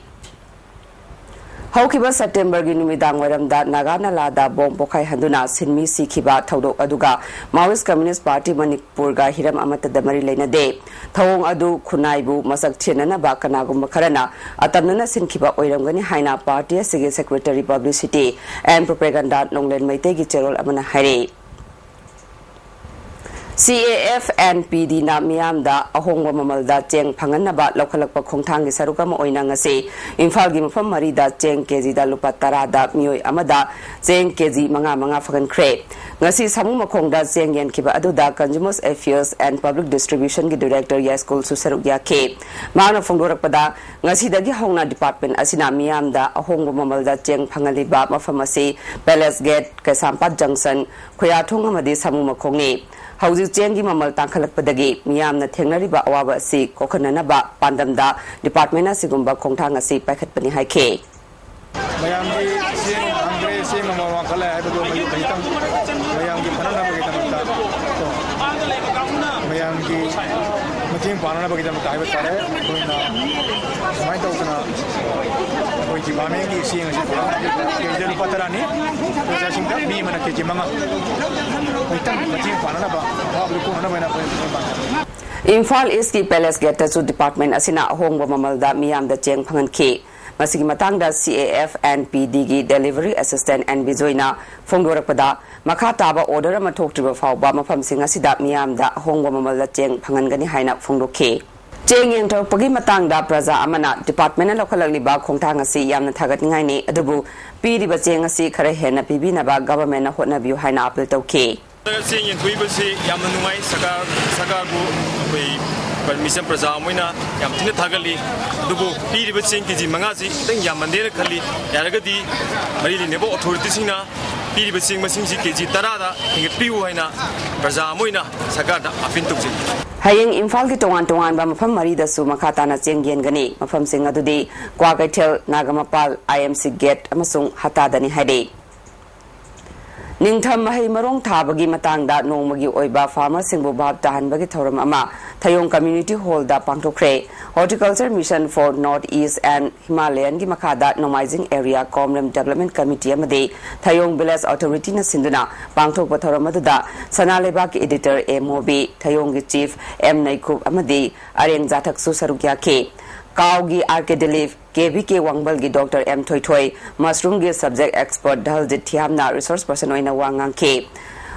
ꯍꯧꯈꯤꯕ ꯁꯦꯞꯇꯦꯝꯕꯔꯒꯤ ꯅꯨꯃꯤꯗꯥꯡ ꯋꯥꯏꯔꯝꯗ ꯅꯥꯒꯥ ꯅꯂꯥꯗ ꯕꯣꯝ ꯄꯣꯈꯥꯏꯍꯟꯗꯨꯅ ꯁꯤꯟꯃꯤ ꯁꯤꯈꯤꯕ ꯊꯧꯗꯣꯛ ꯑꯗꯨꯒ ꯃꯥꯋꯤꯁ ꯀꯝꯃ꯭ꯌꯨꯅꯤꯁ ꯄꯥꯔꯇꯤ ꯃꯅꯤꯄꯨꯔꯒ ꯍꯤꯔꯝ ꯑꯃꯠꯇꯗ ꯃꯔꯤ ꯂꯩꯅꯗꯦ꯫ ꯊꯧꯑꯣꯡ ꯑꯗꯨ ꯈꯨꯟꯅꯥꯏꯕꯨ ꯃꯁꯛ ꯊꯦꯟꯅꯅꯕ ꯀꯅꯥꯒꯨꯝꯕ ꯈꯔꯅ ꯑꯇꯝꯅꯅ ꯁꯤꯟꯈꯤꯕ ꯑꯣꯏꯔꯝꯒꯅꯤ ꯍꯥꯏꯅ ꯄꯥꯔꯇꯤ ꯑꯁꯤꯒꯤ ꯁꯦꯀ꯭ꯔꯦꯇꯔꯤ ꯄꯕ꯭ꯂꯤꯁꯤꯇꯤ ꯑꯦꯟ ꯄ꯭ꯔꯣꯄꯦꯒꯟꯗꯥ ꯅꯣꯡꯂꯦꯟ ꯃꯩꯇꯩꯒꯤ ꯆꯦꯔꯣꯜ ꯑꯃꯅ ꯍꯥꯏꯔꯤ꯫ ꯁꯤ ꯑꯦ ꯑꯦꯐ ꯑꯦꯟ ꯄꯤ ꯗꯤꯅ ꯃꯤꯌꯥꯝꯗ ꯑꯍꯣꯡꯕ ꯃꯃꯜꯗ ꯆꯦꯡ ꯐꯪꯍꯟꯅꯕ ꯂꯧꯈꯠꯂꯛꯄ ꯈꯣꯡꯊꯥꯡꯒꯤ ꯁꯔꯨꯛ ꯑꯃ ꯑꯣꯏꯅ ꯉꯁꯤ ꯏꯝꯐꯥꯜꯒꯤ ꯃꯐꯝ ꯃꯔꯤꯗ ꯆꯦꯡ ꯀꯦꯖꯤꯗ ꯂꯨꯄꯥ ꯇꯔꯥꯗ ꯃꯤꯑꯣꯏ ꯑꯃꯗ ꯆꯦꯡ ꯀꯦꯖꯤ ꯃꯉꯥ ꯃꯉꯥ ꯐꯪꯍꯟꯈ꯭ꯔꯦ꯫ ꯉꯁꯤ ꯁꯥꯃꯨ ꯃꯈꯣꯡꯗ ꯆꯦꯡ ꯌꯦꯟꯈꯤꯕ ꯑꯗꯨꯗ Consumers Affairs and Public Distribution ꯒꯤ ꯗꯤꯔꯦꯛꯇꯔ ꯌꯥꯏꯁ꯭ꯀꯨꯜꯁꯨ ꯁꯔꯨꯛ ꯌꯥꯈꯤ꯫ ꯃꯍꯥꯛꯅ ꯐꯣꯡꯗꯣꯔꯛꯄꯗ, ꯉꯁꯤꯗꯒꯤ ꯍꯧꯅ ꯗꯤꯄꯥꯔꯠꯃꯦꯟ ꯑꯁꯤꯅ ꯃꯤꯌꯥꯝꯗ ꯑꯍꯣꯡꯕ ꯃꯃꯜꯗ ꯆꯦꯡ ꯐꯪꯍꯜꯂꯤꯕ ꯃꯐꯝ ꯑꯁꯤ ꯄꯦꯂꯦꯁ ꯒꯦꯠ, ꯀꯩꯁꯥꯝꯄꯥꯠ ꯖꯪꯁꯟ, ꯈꯨꯌꯥꯊꯣꯡ ꯑꯃꯗꯤ ꯁꯥꯃꯨ ꯃꯈꯣꯡꯅꯤ꯫ ꯍꯧꯖꯤꯛ ꯆꯦꯡꯒꯤ ꯃꯃꯜ ꯇꯥꯡꯈꯠꯂꯛꯄꯗꯒꯤ ꯃꯤꯌꯥꯝꯅ ꯊꯦꯡꯅꯔꯤꯕ ꯑꯋꯥꯕ ꯑꯁꯤ ꯀꯣꯛꯍꯟꯅꯅꯕ ꯄꯥꯟꯗꯝꯗ department ꯑꯁꯤꯒꯨꯝꯕ ꯈꯣꯡꯊꯥꯡ ꯑꯁꯤ ꯄꯥꯏꯈꯠꯄꯅꯤ ꯍꯥꯏꯈꯤ꯫ ꯃꯌꯥꯝꯒꯤ ꯆꯦꯡ ꯐꯪꯗ꯭ꯔꯦ, ꯆꯦꯡ ꯃꯃꯜ ꯋꯥꯡꯈꯠꯂꯦ ꯍꯥꯏꯕꯗꯨ ꯃꯌꯨꯝ ꯈꯖꯤꯛꯇꯪ ꯃꯌꯥꯝꯒꯤ ꯐꯅꯅꯕꯒꯤꯗꯃꯛꯇ, ꯃꯌꯥꯝꯒꯤ ꯃꯇꯦꯡ ꯄꯥꯡꯅꯅꯕꯒꯤꯗꯃꯛꯇ ꯍꯥꯏꯕ ꯇꯥꯔꯦ, ꯑꯩꯈꯣꯏꯅ ꯁꯨꯃꯥꯏꯅ ꯇꯧꯗꯅ ꯑꯩꯈꯣꯏ departmentꯀꯤ ꯆꯦꯡ ꯑꯁꯤ ꯀꯦꯖꯤꯗ ꯂꯨꯄꯥ ꯇꯔꯥꯅꯤ, ꯄꯩꯁꯥꯁꯤꯡꯗ ꯃꯤ ꯑꯃꯅ ꯀꯦꯖꯤ ꯃꯉꯥ ꯈꯖꯤꯛꯇꯪ ꯃꯇꯦꯡ ꯄꯥꯡꯅꯅꯕ, ꯑꯋꯥꯕꯗꯨ ꯀꯣꯛꯅꯅꯕ ꯍꯥꯏꯅ ꯑꯩꯈꯣꯏ ꯃꯇꯦꯡ ꯄꯥꯡꯖꯕꯅꯤ꯫ ꯏꯝꯐꯥꯜ ꯏꯁꯀꯤ Palace Gateꯇꯁꯨ department ꯑꯁꯤꯅ ꯑꯍꯣꯡꯕ ꯃꯃꯜꯗ ꯃꯤꯌꯥꯝꯗ ꯆꯦꯡ ꯐꯪꯍꯟꯈꯤ꯫ ꯃꯁꯤꯒꯤ ꯃꯇꯥꯡꯗ C A F and P Dꯒꯤ delivery assistant N ꯕꯤꯖꯣꯏꯅ ꯐꯣꯡꯗꯣꯔꯛꯄꯗ, ꯃꯈꯥ ꯇꯥꯕ order ꯑꯃ ꯊꯣꯛꯇ꯭ꯔꯤꯕ ꯐꯥꯎꯕ ꯃꯐꯝꯁꯤꯡ ꯑꯁꯤꯗ ꯃꯤꯌꯥꯝꯗ ꯑꯍꯣꯡꯕ ꯃꯃꯜꯗ ꯆꯦꯡ ꯐꯪꯍꯟꯒꯅꯤ ꯍꯥꯏꯅ ꯐꯣꯡꯗꯣꯛꯈꯤ꯫ ꯆꯦꯡ ꯌꯦꯟꯊꯣꯛꯄꯒꯤ ꯃꯇꯥꯡꯗ ꯄ꯭ꯔꯖꯥ ꯑꯃꯅ departmentꯅ ꯂꯧꯈꯠꯂꯛꯂꯤꯕ ꯈꯣꯡꯊꯥꯡ ꯑꯁꯤ ꯌꯥꯝꯅ ꯊꯥꯒꯠꯅꯤꯡꯉꯥꯏꯅꯤ, ꯑꯗꯨꯕꯨ ꯄꯤꯔꯤꯕ ꯆꯦꯡ ꯑꯁꯤ ꯈꯔ ꯍꯦꯟꯅ ꯄꯤꯕꯤꯅꯕ governmentꯅ ꯍꯣꯠꯅꯕꯤꯌꯨ ꯍꯥꯏꯅ appeal ꯇꯧꯈꯤ꯫ ꯆꯦꯡ ꯌꯦꯟꯊꯣꯛꯏꯕꯁꯤ ꯌꯥꯝꯅ ꯅꯨꯡꯉꯥꯏ꯫ ꯁꯔꯀꯥꯔ, ꯁꯔꯀꯥꯔꯕꯨ ꯑꯩꯈꯣꯏ ꯄ꯭ꯔ-, ꯃꯤꯆꯝ ꯄ꯭ꯔꯖꯥ ꯑꯃ ꯑꯣꯏꯅ ꯌꯥꯝ ꯊꯤꯅ ꯊꯥꯒꯠꯂꯤ꯫ ꯑꯗꯨꯕꯨ ꯄꯤꯔꯤꯕ ꯆꯦꯡ ꯀꯦꯖꯤ ꯃꯉꯥꯁꯤ ꯈꯤꯇꯪ ꯌꯥꯝꯃꯟꯗꯦꯅ ꯈꯜꯂꯤ꯫ ꯌꯥꯔꯒꯗꯤ ꯃꯔꯤ ꯂꯩꯅꯕ authorityꯁꯤꯡꯅ ꯄꯤꯔꯤꯕ ꯆꯦꯡ ꯃꯁꯤꯡꯁꯤ ꯀꯦꯖꯤ ꯇꯔꯥꯗ ꯍꯦꯟꯒꯠꯄꯤꯌꯨ ꯍꯥꯏꯅ ꯄ꯭ꯔꯖꯥ ꯑꯃ ꯑꯣꯏꯅ ꯁꯔꯀꯥꯔꯗ appeal ꯇꯧꯖꯩ꯫ ꯍꯌꯦꯡ ꯏꯝꯐꯥꯜꯒꯤ ꯇꯣꯉꯥꯟ ꯇꯣꯉꯥꯟꯕ ꯃꯐꯝ ꯃꯔꯤꯗꯁꯨ ꯃꯈꯥ ꯇꯥꯅ ꯆꯦꯡ ꯌꯦꯟꯒꯅꯤ꯫ ꯃꯐꯝꯁꯤꯡ ꯑꯗꯨꯗꯤ Kwakeithel, Nagampal, I M C gate ꯑꯃꯁꯨꯡ ꯍꯠꯇꯥꯗꯅꯤ ꯍꯥꯏꯔꯤ꯫ ꯅꯤꯡꯊꯝ ꯃꯍꯩ ꯃꯔꯣꯡ ꯊꯥꯕꯒꯤ ꯃꯇꯥꯡꯗ ꯅꯣꯡꯃꯒꯤ ꯑꯣꯏꯕ farmerꯁꯤꯡꯕꯨ ꯚꯥꯞ ꯇꯥꯍꯟꯕꯒꯤ ꯊꯧꯔꯝ ꯑꯃ ꯊꯌꯣꯡ Community Hallꯗ ꯄꯥꯡꯊꯣꯛꯈ꯭ꯔꯦ꯫ Horticulture Mission for North East and Himalayanꯒꯤ ꯃꯈꯥꯗ ꯅꯣꯡꯃꯥꯏꯖꯤꯡ Area ꯀꯣꯝꯔꯦꯝ Development Committee ꯑꯃꯗꯤ ꯊꯌꯣꯡ Village Authorityꯅ ꯁꯤꯟꯗꯨꯅ ꯄꯥꯡꯊꯣꯛꯄ ꯊꯧꯔꯝ ꯑꯗꯨꯗ ꯁꯅꯥ ꯂꯩꯕꯥꯛꯀꯤ editor ꯑꯦ ꯃꯣꯕꯤ, ꯊꯌꯣꯡꯒꯤ chief ꯑꯦꯝ ꯅꯩꯀꯨꯞ ꯑꯃꯗꯤ ꯑꯔꯦꯡ ꯖꯥꯊꯛꯁꯨ ꯁꯔꯨꯛ ꯌꯥꯈꯤ꯫ ꯀꯥꯎꯒꯤ R K Dilip, K V K ꯋꯥꯡꯕꯜꯒꯤ ꯗꯣꯛꯇꯔ ꯑꯦꯝ ꯊꯣꯏꯊꯣꯏ, mushroomꯒꯤ subject expert ꯙꯜꯖꯤꯠ ꯊꯤꯌꯥꯝꯅ resource person ꯑꯣꯏꯅ ꯋꯥ ꯉꯥꯡꯈꯤ꯫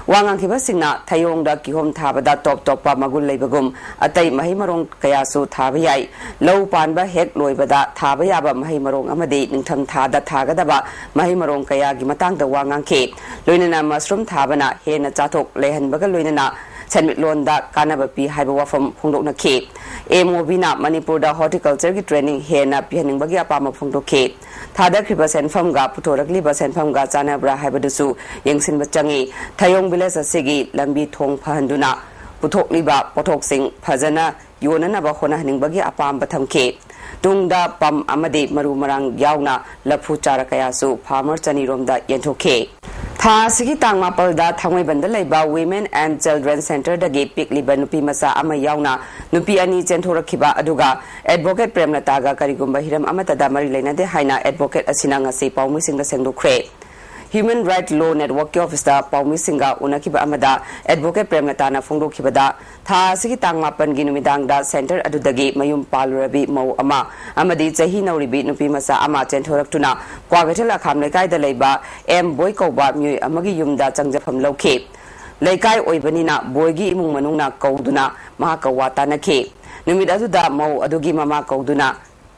ꯋꯥ ꯉꯥꯡꯈꯤꯕꯁꯤꯡꯅ ꯊꯌꯣꯡꯗ ꯀꯤꯍꯣꯝ ꯊꯥꯕꯗ ꯇꯣꯞ ꯇꯣꯞꯄ ꯃꯒꯨꯟ ꯂꯩꯕꯒꯨꯝ ꯑꯇꯩ ꯃꯍꯩ ꯃꯔꯣꯡ ꯀꯌꯥꯁꯨ ꯊꯥꯕ ꯌꯥꯏ꯫ ꯂꯧ ꯄꯥꯟꯕ ꯍꯦꯛ ꯂꯣꯏꯕꯗ ꯊꯥꯕ ꯌꯥꯕ ꯃꯍꯩ ꯃꯔꯣꯡ ꯑꯃꯗꯤ ꯅꯤꯡꯊꯝ ꯊꯥꯗ ꯊꯥꯒꯗꯕ ꯃꯍꯩ ꯃꯔꯣꯡ ꯀꯌꯥꯒꯤ ꯃꯇꯥꯡꯗ ꯋꯥ ꯉꯥꯡꯈꯤ꯫ ꯂꯣꯏꯅꯅ mushroom ꯊꯥꯕꯅ ꯍꯦꯟꯅ ꯆꯥꯊꯣꯛ ꯂꯩꯍꯟꯕꯒ ꯂꯣꯏꯅꯅ ꯁꯦꯟꯃꯤꯠꯂꯣꯟꯗ ꯀꯥꯟꯅꯕ ꯄꯤ ꯍꯥꯏꯕ ꯋꯥꯐꯝ ꯐꯣꯡꯗꯣꯛꯅꯈꯤ꯫ ꯑꯦ ꯃꯣꯕꯤꯅ ꯃꯅꯤꯄꯨꯔꯗ horticultureꯒꯤ training ꯍꯦꯟꯅ ꯄꯤꯍꯟꯅꯤꯡꯕꯒꯤ ꯑꯄꯥꯝꯕ ꯐꯣꯡꯗꯣꯛꯈꯤ꯫ ꯊꯥꯗꯈ꯭ꯔꯤꯕ ꯁꯦꯟꯐꯝꯒ ꯄꯨꯊꯣꯔꯛꯂꯤꯕ ꯁꯦꯟꯐꯝꯒ ꯆꯥꯟꯅꯕ꯭ꯔꯥ ꯍꯥꯏꯕꯗꯨꯁꯨ ꯌꯦꯡꯁꯤꯟꯕ ꯆꯪꯏ꯫ ꯊꯌꯣꯡ ꯚꯤꯂꯦꯖ ꯑꯁꯤꯒꯤ ꯂꯝꯕꯤ ꯊꯣꯡ ꯐꯍꯟꯗꯨꯅ ꯄꯨꯊꯣꯛꯂꯤꯕ ꯄꯣꯠꯊꯣꯛꯁꯤꯡ ꯐꯖꯅ ꯌꯣꯟꯅꯅꯕ ꯍꯣꯠꯅꯍꯟꯅꯤꯡꯕꯒꯤ ꯑꯄꯥꯝꯕ ꯊꯝꯈꯤ꯫ ꯇꯨꯡꯗ ꯄꯝ ꯑꯃꯗꯤ ꯃꯔꯨ ꯃꯔꯥꯡ ꯌꯥꯎꯅ ꯂꯐꯨ ꯆꯥꯔ ꯀꯌꯥꯁꯨ ꯐꯥꯔꯃꯔ ꯆꯅꯤꯔꯣꯝꯗ ꯌꯦꯟꯊꯣꯛꯈꯤ꯫ ꯊꯥ ꯑꯁꯤꯒꯤ ꯇꯥꯡ ꯃꯥꯄꯜꯗ ꯊꯥꯡꯃꯩꯕꯟꯗ ꯂꯩꯕ Women and Children Centreꯗꯒꯤ ꯄꯤꯛꯂꯤꯕ ꯅꯨꯄꯤ ꯃꯆꯥ ꯑꯃ ꯌꯥꯎꯅ ꯅꯨꯄꯤ ꯑꯅꯤ ꯆꯦꯟꯊꯣꯔꯛꯈꯤꯕ ꯑꯗꯨꯒ Advocate ꯄ꯭ꯔꯦꯝꯂꯇꯥꯒ ꯀꯔꯤꯒꯨꯝꯕ ꯍꯤꯔꯝ ꯑꯃꯠꯇꯗ ꯃꯔꯤ ꯂꯩꯅꯗꯦ ꯍꯥꯏꯅ Advocate ꯑꯁꯤꯅ ꯉꯁꯤ ꯄꯥꯎꯃꯤꯁꯤꯡꯗ ꯁꯦꯡꯗꯣꯛꯈ꯭ꯔꯦ꯫ Human Right Law Networkꯀꯤ ꯑꯣꯐꯤꯁꯇ ꯄꯥꯎꯃꯤꯁꯤꯡꯒ ꯎꯅꯈꯤꯕ ꯑꯃꯗ Advocate ꯄ꯭ꯔꯦꯝꯂꯇꯥꯅ ꯐꯣꯡꯗꯣꯛꯈꯤꯕꯗ, ꯊꯥ ꯑꯁꯤꯒꯤ ꯇꯥꯡ ꯃꯥꯄꯟꯒꯤ ꯅꯨꯃꯤꯗꯥꯡꯗ ꯁꯦꯟꯇꯔ ꯑꯗꯨꯗꯒꯤ ꯃꯌꯨꯝ ꯄꯥꯜꯂꯨꯔꯕꯤ ꯃꯧ ꯑꯃ ꯑꯃꯗꯤ ꯆꯍꯤ ꯅꯧꯔꯤꯕꯤ ꯅꯨꯄꯤ ꯃꯆꯥ ꯑꯃ ꯆꯦꯟꯊꯣꯔꯛꯇꯨꯅ ꯀ꯭ꯋꯥꯀꯩꯊꯦꯜ ꯑꯈꯥꯝ ꯂꯩꯀꯥꯏꯗ ꯂꯩꯕ ꯑꯦꯝ ꯕꯣꯏ ꯀꯧꯕ ꯃꯤꯑꯣꯏ ꯑꯃꯒꯤ ꯌꯨꯝꯗ ꯆꯪꯖꯐꯝ ꯂꯧꯈꯤ꯫ ꯂꯩꯀꯥꯏ ꯑꯣꯏꯕꯅꯤꯅ ꯕꯣꯏꯒꯤ ꯏꯃꯨꯡ ꯃꯅꯨꯡꯅ ꯀꯧꯗꯨꯅ ꯃꯍꯥꯛꯀ ꯋꯥ ꯇꯥꯅꯈꯤ꯫ ꯅꯨꯃꯤꯠ ꯑꯗꯨꯗ ꯃꯧ ꯑꯗꯨꯒꯤ ꯃꯃꯥ ꯀꯧꯗꯨꯅ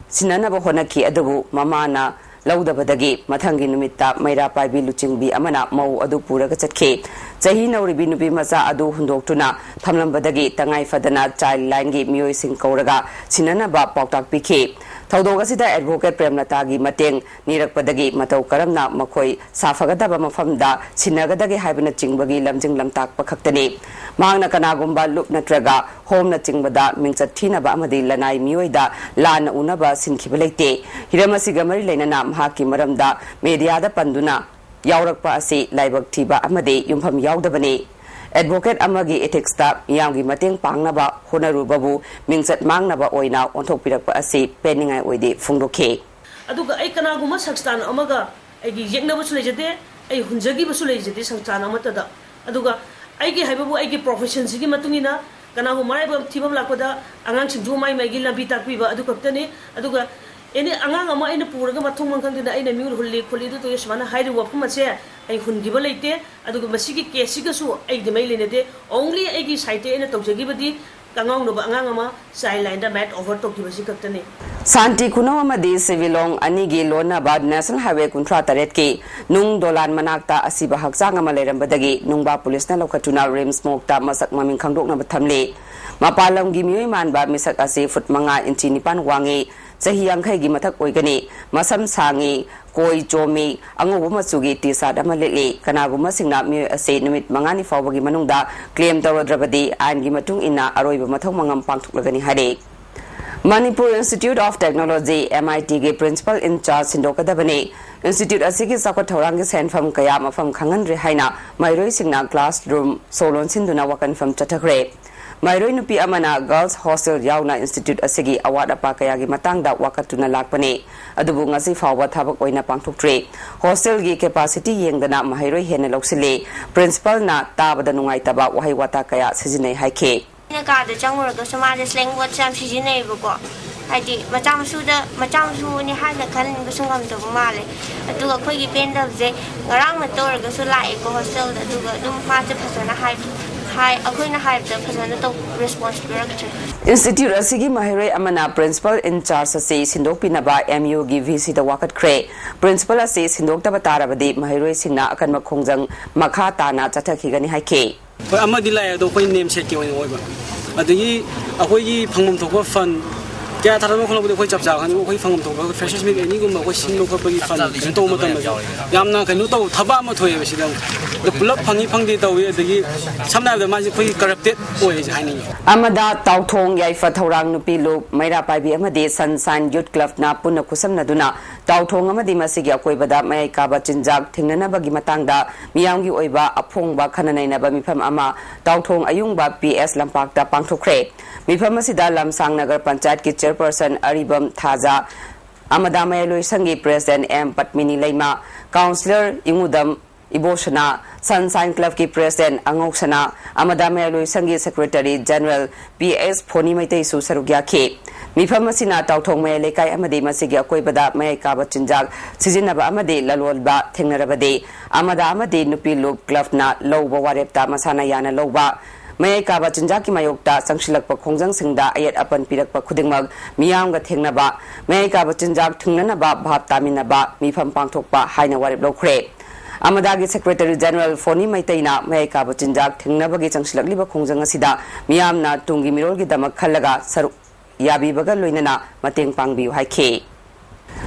ꯁꯤꯟꯅꯅꯕ ꯍꯣꯠꯅꯈꯤ, ꯑꯗꯨꯕꯨ ꯃꯃꯥꯅ ꯂꯧꯗꯕꯗꯒꯤ ꯃꯊꯪꯒꯤ ꯅꯨꯃꯤꯠꯇ ꯃꯩꯔꯥ ꯄꯥꯏꯕꯤ ꯂꯨꯆꯤꯡꯕꯤ ꯑꯃꯅ ꯃꯧ ꯑꯗꯨ ꯄꯨꯔꯒ ꯆꯠꯈꯤ꯫ ꯆꯍꯤ ꯅꯧꯔꯤꯕꯤ ꯅꯨꯄꯤ ꯃꯆꯥ ꯑꯗꯨ ꯍꯨꯟꯗꯣꯛꯇꯨꯅ ꯊꯝꯂꯝꯕꯗꯒꯤ ꯇꯉꯥꯏ ꯐꯗꯅ ꯆꯥꯏꯜ ꯂꯥꯏꯟꯒꯤ ꯃꯤꯑꯣꯏꯁꯤꯡ ꯀꯧꯔꯒ ꯁꯤꯟꯅꯅꯕ ꯄꯥꯎꯇꯥꯛ ꯄꯤꯈꯤ꯫ ꯊꯧꯗꯣꯛ ꯑꯁꯤꯗ Advocate ꯄ꯭ꯔꯦꯝꯂꯇꯥꯒꯤ ꯃꯇꯦꯡ ꯅꯤꯔꯛꯄꯗꯒꯤ ꯃꯇꯧ ꯀꯔꯝꯅ ꯃꯈꯣꯏ ꯁꯥꯐꯒꯗꯕ ꯃꯐꯝꯗ ꯁꯤꯟꯅꯒꯗꯒꯦ ꯍꯥꯏꯕꯅꯆꯤꯡꯕꯒꯤ ꯂꯝꯖꯤꯡ ꯂꯝꯇꯥꯛꯄ ꯈꯛꯇꯅꯤ꯫ ꯃꯍꯥꯛꯅ ꯀꯅꯥꯒꯨꯝꯕ ꯂꯨꯞ ꯅꯠꯇ꯭ꯔꯒ ꯍꯣꯝꯅ ꯆꯤꯡꯕꯗ ꯃꯤꯡꯆꯠ ꯊꯤꯅꯕ ꯑꯃꯗꯤ ꯂꯅꯥꯏ ꯃꯤꯑꯣꯏꯗ ꯂꯥꯟꯅ ꯎꯅꯕ ꯁꯤꯟꯈꯤꯕ ꯂꯩꯇꯦ꯫ ꯍꯤꯔꯝ ꯑꯁꯤꯒ ꯃꯔꯤ ꯂꯩꯅꯅ ꯃꯍꯥꯛꯀꯤ ꯃꯔꯝꯗ ꯃꯦꯗꯤꯌꯥꯗ ꯄꯟꯗꯨꯅ ꯌꯥꯎꯔꯛꯄ ꯑꯁꯤ ꯂꯥꯏꯕꯛ ꯊꯤꯕ ꯑꯃꯗꯤ ꯌꯨꯝꯐꯝ ꯌꯥꯎꯗꯕꯅꯤ꯫ Advocate ꯑꯃꯒꯤ ethicsꯇ ꯃꯤꯌꯥꯝꯒꯤ ꯃꯇꯦꯡ ꯄꯥꯡꯅꯕ ꯍꯣꯠꯅꯔꯨꯕꯕꯨ ꯃꯤꯡꯆꯠ ꯃꯥꯡꯅꯕ ꯑꯣꯏꯅ ꯑꯣꯟꯊꯣꯛꯄꯤꯔꯛꯄ ꯑꯁꯤ ꯄꯦꯟꯅꯤꯡꯉꯥꯏ ꯑꯣꯏꯗꯦ ꯐꯣꯡꯗꯣꯛꯈꯤ꯫ ꯑꯗꯨꯒ ꯑꯩ ꯀꯅꯥꯒꯨꯝꯕ ꯁꯪꯁꯊꯥꯟ ꯑꯃꯒ ꯑꯩꯒꯤ ꯌꯦꯛꯅꯕꯁꯨ ꯂꯩꯖꯗꯦ, ꯑꯩ ꯍꯨꯟꯖꯈꯤꯕꯁꯨ ꯂꯩꯖꯗꯦ ꯁꯪꯁꯊꯥꯟ ꯑꯃꯠꯇꯗ꯫ ꯑꯗꯨꯒ ꯑꯩꯒꯤ ꯍꯥꯏꯕꯕꯨ ꯑꯩꯒꯤ professionꯁꯤꯒꯤ ꯃꯇꯨꯡ ꯏꯟꯅ ꯀꯅꯥꯒꯨꯝꯕ ꯃꯔꯥꯏꯕꯛ ꯊꯤꯕ ꯑꯃ ꯂꯥꯛꯄꯗ ꯑꯉꯥꯡꯁꯤꯡꯗꯨ ꯃꯥꯏ ꯃꯥꯏꯒꯤ ꯂꯝꯕꯤ ꯇꯥꯛꯄꯤꯕ ꯑꯗꯨ ꯈꯛꯇꯅꯤ꯫ ꯑꯗꯨꯒ ꯑꯦꯅꯤ ꯑꯉꯥꯡ ꯑꯃ ꯑꯩꯅ ꯄꯨꯔꯒ ꯃꯊꯣꯡ ꯃꯔꯝ ꯈꯪꯗꯅ ꯑꯩꯅ ꯃꯤꯉꯣꯟ ꯍꯨꯜꯂꯤ ꯈꯣꯠꯂꯤ ꯑꯗꯨ ꯇꯧꯏ ꯁꯨꯃꯥꯏꯅ ꯍꯥꯏꯔꯤꯕ ꯋꯥꯐꯝ ꯑꯁꯦ ꯑꯩ ꯍꯨꯟꯈꯤꯕ ꯂꯩꯇꯦ꯫ ꯑꯗꯨꯒ ꯃꯁꯤꯒꯤ caseꯁꯤꯒꯁꯨ ꯑꯩꯒꯤꯗꯤ ꯃꯔꯤ ꯂꯩꯅꯗꯦ꯫ Only ꯑꯩꯒꯤ sideꯇꯒꯤ ꯑꯩꯅ ꯇꯧꯖꯈꯤꯕꯗꯤ ꯀꯉꯥꯎꯅꯕ ꯑꯉꯥꯡ ꯑꯃ child lineꯗ mat over ꯇꯧꯈꯤꯕꯁꯤ ꯈꯛꯇꯅꯤ꯫ ꯁꯥꯟꯇꯤ ꯈꯨꯅꯧ ꯑꯃꯗꯤ ꯁꯤꯕꯤꯂꯣꯡ ꯑꯅꯤꯒꯤ ꯂꯣꯟꯅꯕ National Highway ꯀꯨꯟꯊ꯭ꯔꯥ ꯇꯔꯦꯠꯀꯤ ꯅꯨꯡ ꯗꯣꯂꯥꯟ ꯃꯅꯥꯛꯇ ꯑꯁꯤꯕ ꯍꯛꯆꯥꯡ ꯑꯃ ꯂꯩꯔꯝꯕꯗꯒꯤ ꯅꯨꯡꯕꯥ ꯄꯨꯂꯤꯁꯅ ꯂꯧꯈꯠꯇꯨꯅ RIMS morgueꯇ ꯃꯁꯛ ꯃꯃꯤꯡ ꯈꯪꯗꯣꯛꯅꯕ ꯊꯝꯂꯤ꯫ ꯃꯄꯥꯟ ꯂꯝꯒꯤ ꯃꯤꯑꯣꯏ ꯃꯥꯟꯕ ꯃꯤꯁꯛ ꯑꯁꯤ ꯐꯨꯠ ꯃꯉꯥ ꯏꯟꯆꯤ ꯅꯤꯄꯥꯟ ꯋꯥꯡꯏ꯫ ꯆꯍꯤ ꯌꯥꯡꯈꯩꯒꯤ ꯃꯊꯛ ꯑꯣꯏꯒꯅꯤ꯫ ꯃꯁꯝ ꯁꯥꯡꯉꯤ, ꯀꯣꯏ ꯆꯣꯝꯃꯤ, ꯑꯉꯧꯕ ꯃꯆꯨꯒꯤ ꯇꯤ ꯁꯥꯔꯠ ꯑꯃ ꯂꯤꯠꯂꯤ꯫ ꯀꯅꯥꯒꯨꯝꯕꯁꯤꯡꯅ ꯃꯤꯑꯣꯏ ꯑꯁꯤ ꯅꯨꯃꯤꯠ ꯃꯉꯥꯅꯤ ꯐꯥꯎꯕꯒꯤ ꯃꯅꯨꯡꯗ ꯀ꯭ꯂꯦꯝ ꯇꯧꯔꯗ꯭ꯔꯕꯗꯤ ꯑꯥꯏꯟꯒꯤ ꯃꯇꯨꯡ ꯏꯟꯅ ꯑꯔꯣꯏꯕ ꯃꯊꯧ ꯃꯉꯝ ꯄꯥꯡꯊꯣꯛꯂꯒꯅꯤ ꯍꯥꯏꯔꯤ꯫ Manipur institute of technology, M I ꯇꯤꯒꯤ ꯄ꯭ꯔꯤꯟꯁꯤꯄꯥꯜ ꯏꯟꯆꯥꯔꯖ ꯁꯤꯟꯗꯣꯛꯀꯗꯕꯅꯤ꯫ ꯏꯟꯁꯇꯤꯇ꯭ꯌꯨꯠ ꯑꯁꯤꯒꯤ ꯆꯥꯎꯈꯠ ꯊꯧꯔꯥꯡꯒꯤ ꯁꯦꯟꯐꯝ ꯀꯌꯥ ꯃꯐꯝ ꯈꯪꯍꯟꯗ꯭ꯔꯦ ꯍꯥꯏꯅ ꯃꯍꯩꯔꯣꯏꯁꯤꯡꯅ ꯀ꯭ꯂꯥꯁ ꯔꯨꯝ ꯁꯣ ꯂꯣꯟꯁꯤꯟꯗꯨꯅ ꯋꯥꯀꯟꯐꯝ ꯆꯠꯊꯈ꯭ꯔꯦ꯫ ꯃꯍꯩꯔꯣꯏ ꯅꯨꯄꯤ ꯑꯃꯅ ꯒꯔꯜꯁ ꯍꯣꯁꯇꯦꯜ ꯌꯥꯎꯅ ꯏꯟꯁꯇꯤꯇ꯭ꯌꯨꯠ ꯑꯁꯤꯒꯤ ꯑꯋꯥꯠ ꯑꯄꯥ ꯀꯌꯥꯒꯤ ꯃꯇꯥꯡꯗ ꯋꯥꯀꯠꯇꯨꯅ ꯂꯥꯛꯄꯅꯤ꯫ ꯑꯗꯨꯕꯨ ꯉꯁꯤ ꯐꯥꯎꯕ ꯊꯕꯛ ꯑꯣꯏꯅ ꯄꯥꯡꯊꯣꯛꯇ꯭ꯔꯤ꯫ ꯍꯣꯁꯇꯦꯜꯒꯤ ꯀꯦꯄꯥꯁꯤꯇꯤ ꯌꯦꯡꯗꯅ ꯃꯍꯩꯔꯣꯏ ꯍꯦꯟꯅ ꯂꯧꯁꯤꯜꯂꯤ꯫ ꯄ꯭ꯔꯤꯟꯁꯤꯄꯥꯜꯅ ꯇꯥꯕꯗ ꯅꯨꯡꯉꯥꯏꯇꯕ ꯋꯥꯍꯩ ꯋꯥꯇꯥ ꯀꯌꯥ ꯁꯤꯖꯤꯟꯅꯩ ꯍꯥꯏꯈꯤ꯫ ꯑꯩꯅ ꯀꯥꯗ ꯆꯪꯉꯨꯔꯒꯁꯨ ꯃꯥꯁꯦ ꯁ꯭ꯂꯦꯡ ꯋꯥꯔꯗꯁꯦ ꯌꯥꯝ ꯁꯤꯖꯤꯟꯅꯩꯌꯦꯕꯀꯣ꯫ ꯍꯥꯏꯗꯤ ꯃꯆꯥ ꯃꯁꯨꯗ, ꯃꯆꯥ ꯃꯁꯨꯅꯤ ꯍꯥꯏꯅ ꯈꯟꯕꯁꯨ ꯉꯝꯗꯕ ꯃꯥꯜꯂꯦ꯫ ꯑꯗꯨꯒ ꯑꯩꯈꯣꯏꯒꯤ ꯄꯦꯟꯗꯕꯁꯦ, ꯉꯔꯥꯡ ꯅꯠꯇ ꯑꯣꯏꯔꯒꯁꯨ ꯂꯥꯛꯑꯦꯀꯣ ꯍꯣꯁꯇꯦꯜꯗ, ꯑꯗꯨꯒ ꯑꯗꯨꯝ ꯃꯥꯁꯦ ꯐꯖꯅ ꯍꯥꯏ, ꯍꯥꯏ, ꯑꯩꯈꯣꯏꯅ ꯍꯥꯏꯕꯗ ꯐꯖꯅ ꯇꯧ, ꯔꯦꯁꯄꯣꯟꯁ ꯄꯤꯔꯛꯇ꯭ꯔꯦ꯫ ꯏꯟꯁꯇꯤꯇ꯭ꯌꯨꯠ ꯑꯁꯤꯒꯤ ꯃꯍꯩꯔꯣꯏ ꯑꯃꯅ ꯄ꯭ꯔꯤꯟꯁꯤꯄꯥꯜ ꯏꯟꯆꯥꯔꯖ ꯑꯁꯤ ꯁꯤꯟꯗꯣꯛꯄꯤꯅꯕ ꯑꯦꯝ ꯌꯨꯒꯤ ꯚꯤ ꯁꯤꯗ ꯋꯥꯀꯠꯈ꯭ꯔꯦ꯫ ꯄ꯭ꯔꯤꯟꯁꯤꯄꯥꯜ ꯑꯁꯤ ꯁꯤꯟꯗꯣꯛꯇꯕ ꯇꯥꯔꯕꯗꯤ ꯃꯍꯩꯔꯣꯏꯁꯤꯡꯅ ꯑꯀꯟꯕ ꯈꯣꯡꯖꯪ ꯃꯈꯥ ꯇꯥꯅ ꯆꯠꯊꯈꯤꯒꯅꯤ ꯍꯥꯏꯈꯤ꯫ ꯍꯣꯏ, ꯑꯃꯗꯤ ꯂꯥꯛꯑꯦ, ꯑꯗꯣ ꯑꯩꯈꯣꯏ ꯅꯦꯝ ꯁꯦꯛꯀꯤ ꯑꯣꯏꯅ ꯑꯣꯏꯕ꯫ ꯑꯗꯒꯤ ꯑꯩꯈꯣꯏꯒꯤ ꯐꯪꯐꯝ ꯊꯣꯛꯄ ꯐꯟ ꯀꯌꯥ ꯊꯥꯗꯕ ꯈꯣꯠꯂꯛꯄꯗꯤ ꯑꯩꯈꯣꯏ ꯆꯞ ꯆꯥꯕ ꯈꯪꯗꯦ꯫ ꯑꯩꯈꯣꯏ ꯐꯪꯐꯝ ꯊꯣꯛꯄ ꯐ꯭ꯔꯦꯁꯔꯁ ꯃꯤꯠ ꯑꯦꯅꯤꯒꯨꯝꯕ ꯑꯩꯈꯣꯏ ꯁꯤꯟꯕ ꯈꯣꯠꯄꯒꯤ ꯐꯟ ꯀꯩꯅꯣ ꯇꯧꯕ ꯃꯇꯝꯗꯁꯨ ꯌꯥꯝꯅ ꯀꯩꯅꯣ ꯇꯧ, ꯊꯕꯛ ꯑꯃ ꯊꯣꯛꯑꯦꯕ ꯁꯤꯗ ꯑꯃꯨꯛ꯫ ꯑꯗꯣ ꯄꯨꯂꯞ ꯐꯪꯉꯤ ꯐꯪꯗꯦ ꯇꯧꯋꯤ꯫ ꯑꯗꯒꯤ ꯁꯝꯅ ꯍꯥꯏꯔꯕꯗ ꯃꯥꯁꯦ ꯑꯩꯈꯣꯏꯒꯤ ꯀꯔꯞꯇꯦꯠ ꯑꯣꯏ ꯍꯥꯏꯁꯦ ꯍꯥꯏꯅꯤꯡꯉꯤ꯫ ꯑꯃꯗ ꯇꯥꯎꯊꯣꯡ ꯌꯥꯏꯐ ꯊꯧꯔꯥꯡ ꯅꯨꯄꯤ ꯂꯨꯞ ꯃꯩꯔꯥ ꯄꯥꯏꯕꯤ ꯑꯃꯗꯤ ꯁꯟꯁꯥꯏꯟ ꯌꯨꯠ ꯀ꯭ꯂꯕꯅ ꯄꯨꯟꯅ ꯈꯨꯠꯁꯝꯅꯗꯨꯅ ꯇꯥꯎꯊꯣꯡ ꯑꯃꯗꯤ ꯃꯁꯤꯒꯤ ꯑꯀꯣꯏꯕꯗ ꯃꯌꯥꯏ ꯀꯥꯕ ꯆꯤꯟꯖꯥꯛ ꯊꯤꯡꯅꯅꯕꯒꯤ ꯃꯇꯥꯡꯗ ꯃꯤꯌꯥꯝꯒꯤ ꯑꯣꯏꯕ ꯑꯐꯣꯡꯕ ꯈꯟꯅ ꯅꯩꯅꯕ ꯃꯤꯐꯝ ꯑꯃ ꯇꯥꯎꯊꯣꯡ ꯑꯌꯨꯡꯕ ꯄꯤ ꯑꯦꯁ ꯂꯝꯄꯥꯛꯇ ꯄꯥꯡꯊꯣꯛꯈ꯭ꯔꯦ꯫ ꯃꯤꯐꯝ ꯑꯁꯤꯗ ꯂꯝꯁꯥꯡ ꯅꯒꯔ ꯄꯟꯆꯥꯌꯠꯀꯤ ꯆꯤꯌꯔꯄꯔꯁꯟ ꯑꯔꯤꯕꯝ ꯊꯥꯖ, ꯑꯃꯗꯥ ꯃꯌꯥꯏꯂꯣꯏꯁꯪꯒꯤ ꯄ꯭ꯔꯦꯁꯤꯗꯦꯟꯠ ꯑꯦꯝ ꯄꯠꯃꯤꯅꯤ ꯂꯩꯃ, ꯀꯥꯎꯟꯁꯤꯂꯔ ꯏꯉꯨꯗꯝ ꯏꯕꯣꯁꯅꯥ, ꯁꯟꯁꯥꯏꯟ ꯀ꯭ꯂꯕꯀꯤ ꯄ꯭ꯔꯦꯁꯤꯗꯦꯟꯠ ꯑꯉꯧꯁꯅꯥ, ꯑꯃꯗꯥ ꯃꯌꯥꯏꯂꯣꯏꯁꯪꯒꯤ ꯁꯦꯀ꯭ꯔꯦꯇꯔꯤ ꯖꯦꯅꯔꯦꯜ ꯄꯤ ꯑꯦꯁ ꯐꯣꯅꯤ ꯃꯩꯇꯩꯁꯨ ꯁꯔꯨꯛ ꯌꯥꯈꯤ꯫ ꯃꯤꯐꯝ ꯑꯁꯤꯅ ꯇꯥꯎꯊꯣꯡ ꯃꯌꯥꯏ ꯂꯩꯀꯥꯏ ꯑꯃꯗꯤ ꯃꯁꯤꯒꯤ ꯑꯀꯣꯏꯕꯗ ꯃꯌꯥꯏ ꯀꯥꯕ ꯆꯤꯟꯖꯥꯛ ꯁꯤꯖꯤꯟꯅꯕ ꯑꯃꯗꯤ ꯂꯂꯣꯟꯕ ꯊꯦꯡꯅꯔꯕꯗꯤ ꯑꯃꯗꯥ ꯑꯃꯗꯤ ꯅꯨꯄꯤ ꯂꯨꯞ ꯀ꯭ꯂꯕꯅ ꯂꯧꯕ ꯋꯥꯔꯦꯞꯇ ꯃꯁꯥꯅ ꯌꯥꯅ ꯂꯧꯕ, ꯃꯌꯥꯏ ꯀꯥꯕ ꯆꯤꯟꯖꯥꯛꯀꯤ ꯃꯥꯌꯣꯛꯇ ꯆꯪꯁꯤꯜꯂꯛꯄ ꯈꯣꯡꯖꯪꯁꯤꯡꯗ ꯑꯌꯦꯠ ꯑꯄꯟ ꯄꯤꯔꯛꯄ ꯈꯨꯗꯤꯡꯃꯛ ꯃꯤꯌꯥꯝꯒ ꯊꯦꯡꯅꯕ, ꯃꯌꯥꯏ ꯀꯥꯕ ꯆꯤꯟꯖꯥꯛ ꯊꯤꯡꯅꯅꯕ ꯚꯥꯞ ꯇꯥꯃꯤꯟꯅꯕ ꯃꯤꯐꯝ ꯄꯥꯡꯊꯣꯛꯄ ꯍꯥꯏꯅ ꯋꯥꯔꯦꯞ ꯂꯧꯈ꯭ꯔꯦ꯫ ꯑꯃꯗꯥꯒꯤ ꯁꯦꯀ꯭ꯔꯦꯇꯔꯤ ꯖꯦꯅꯔꯦꯜ ꯐꯣꯅꯤ ꯃꯩꯇꯩꯅ ꯃꯌꯥꯏ ꯀꯥꯕ ꯆꯤꯟꯖꯥꯛ ꯊꯤꯡꯅꯕꯒꯤ ꯆꯪꯁꯤꯜꯂꯛꯂꯤꯕ ꯈꯣꯡꯖꯪ ꯑꯁꯤꯗ ꯃꯤꯌꯥꯝꯅ ꯇꯨꯡꯒꯤ ꯃꯤꯔꯣꯜꯒꯤꯗꯃꯛ ꯈꯜꯂꯒ ꯁꯔꯨꯛ ꯌꯥꯕꯤꯕꯒ ꯂꯣꯏꯅꯅ ꯃꯇꯦꯡ ꯄꯥꯡꯕꯤꯌꯨ ꯍꯥꯏꯈꯤ꯫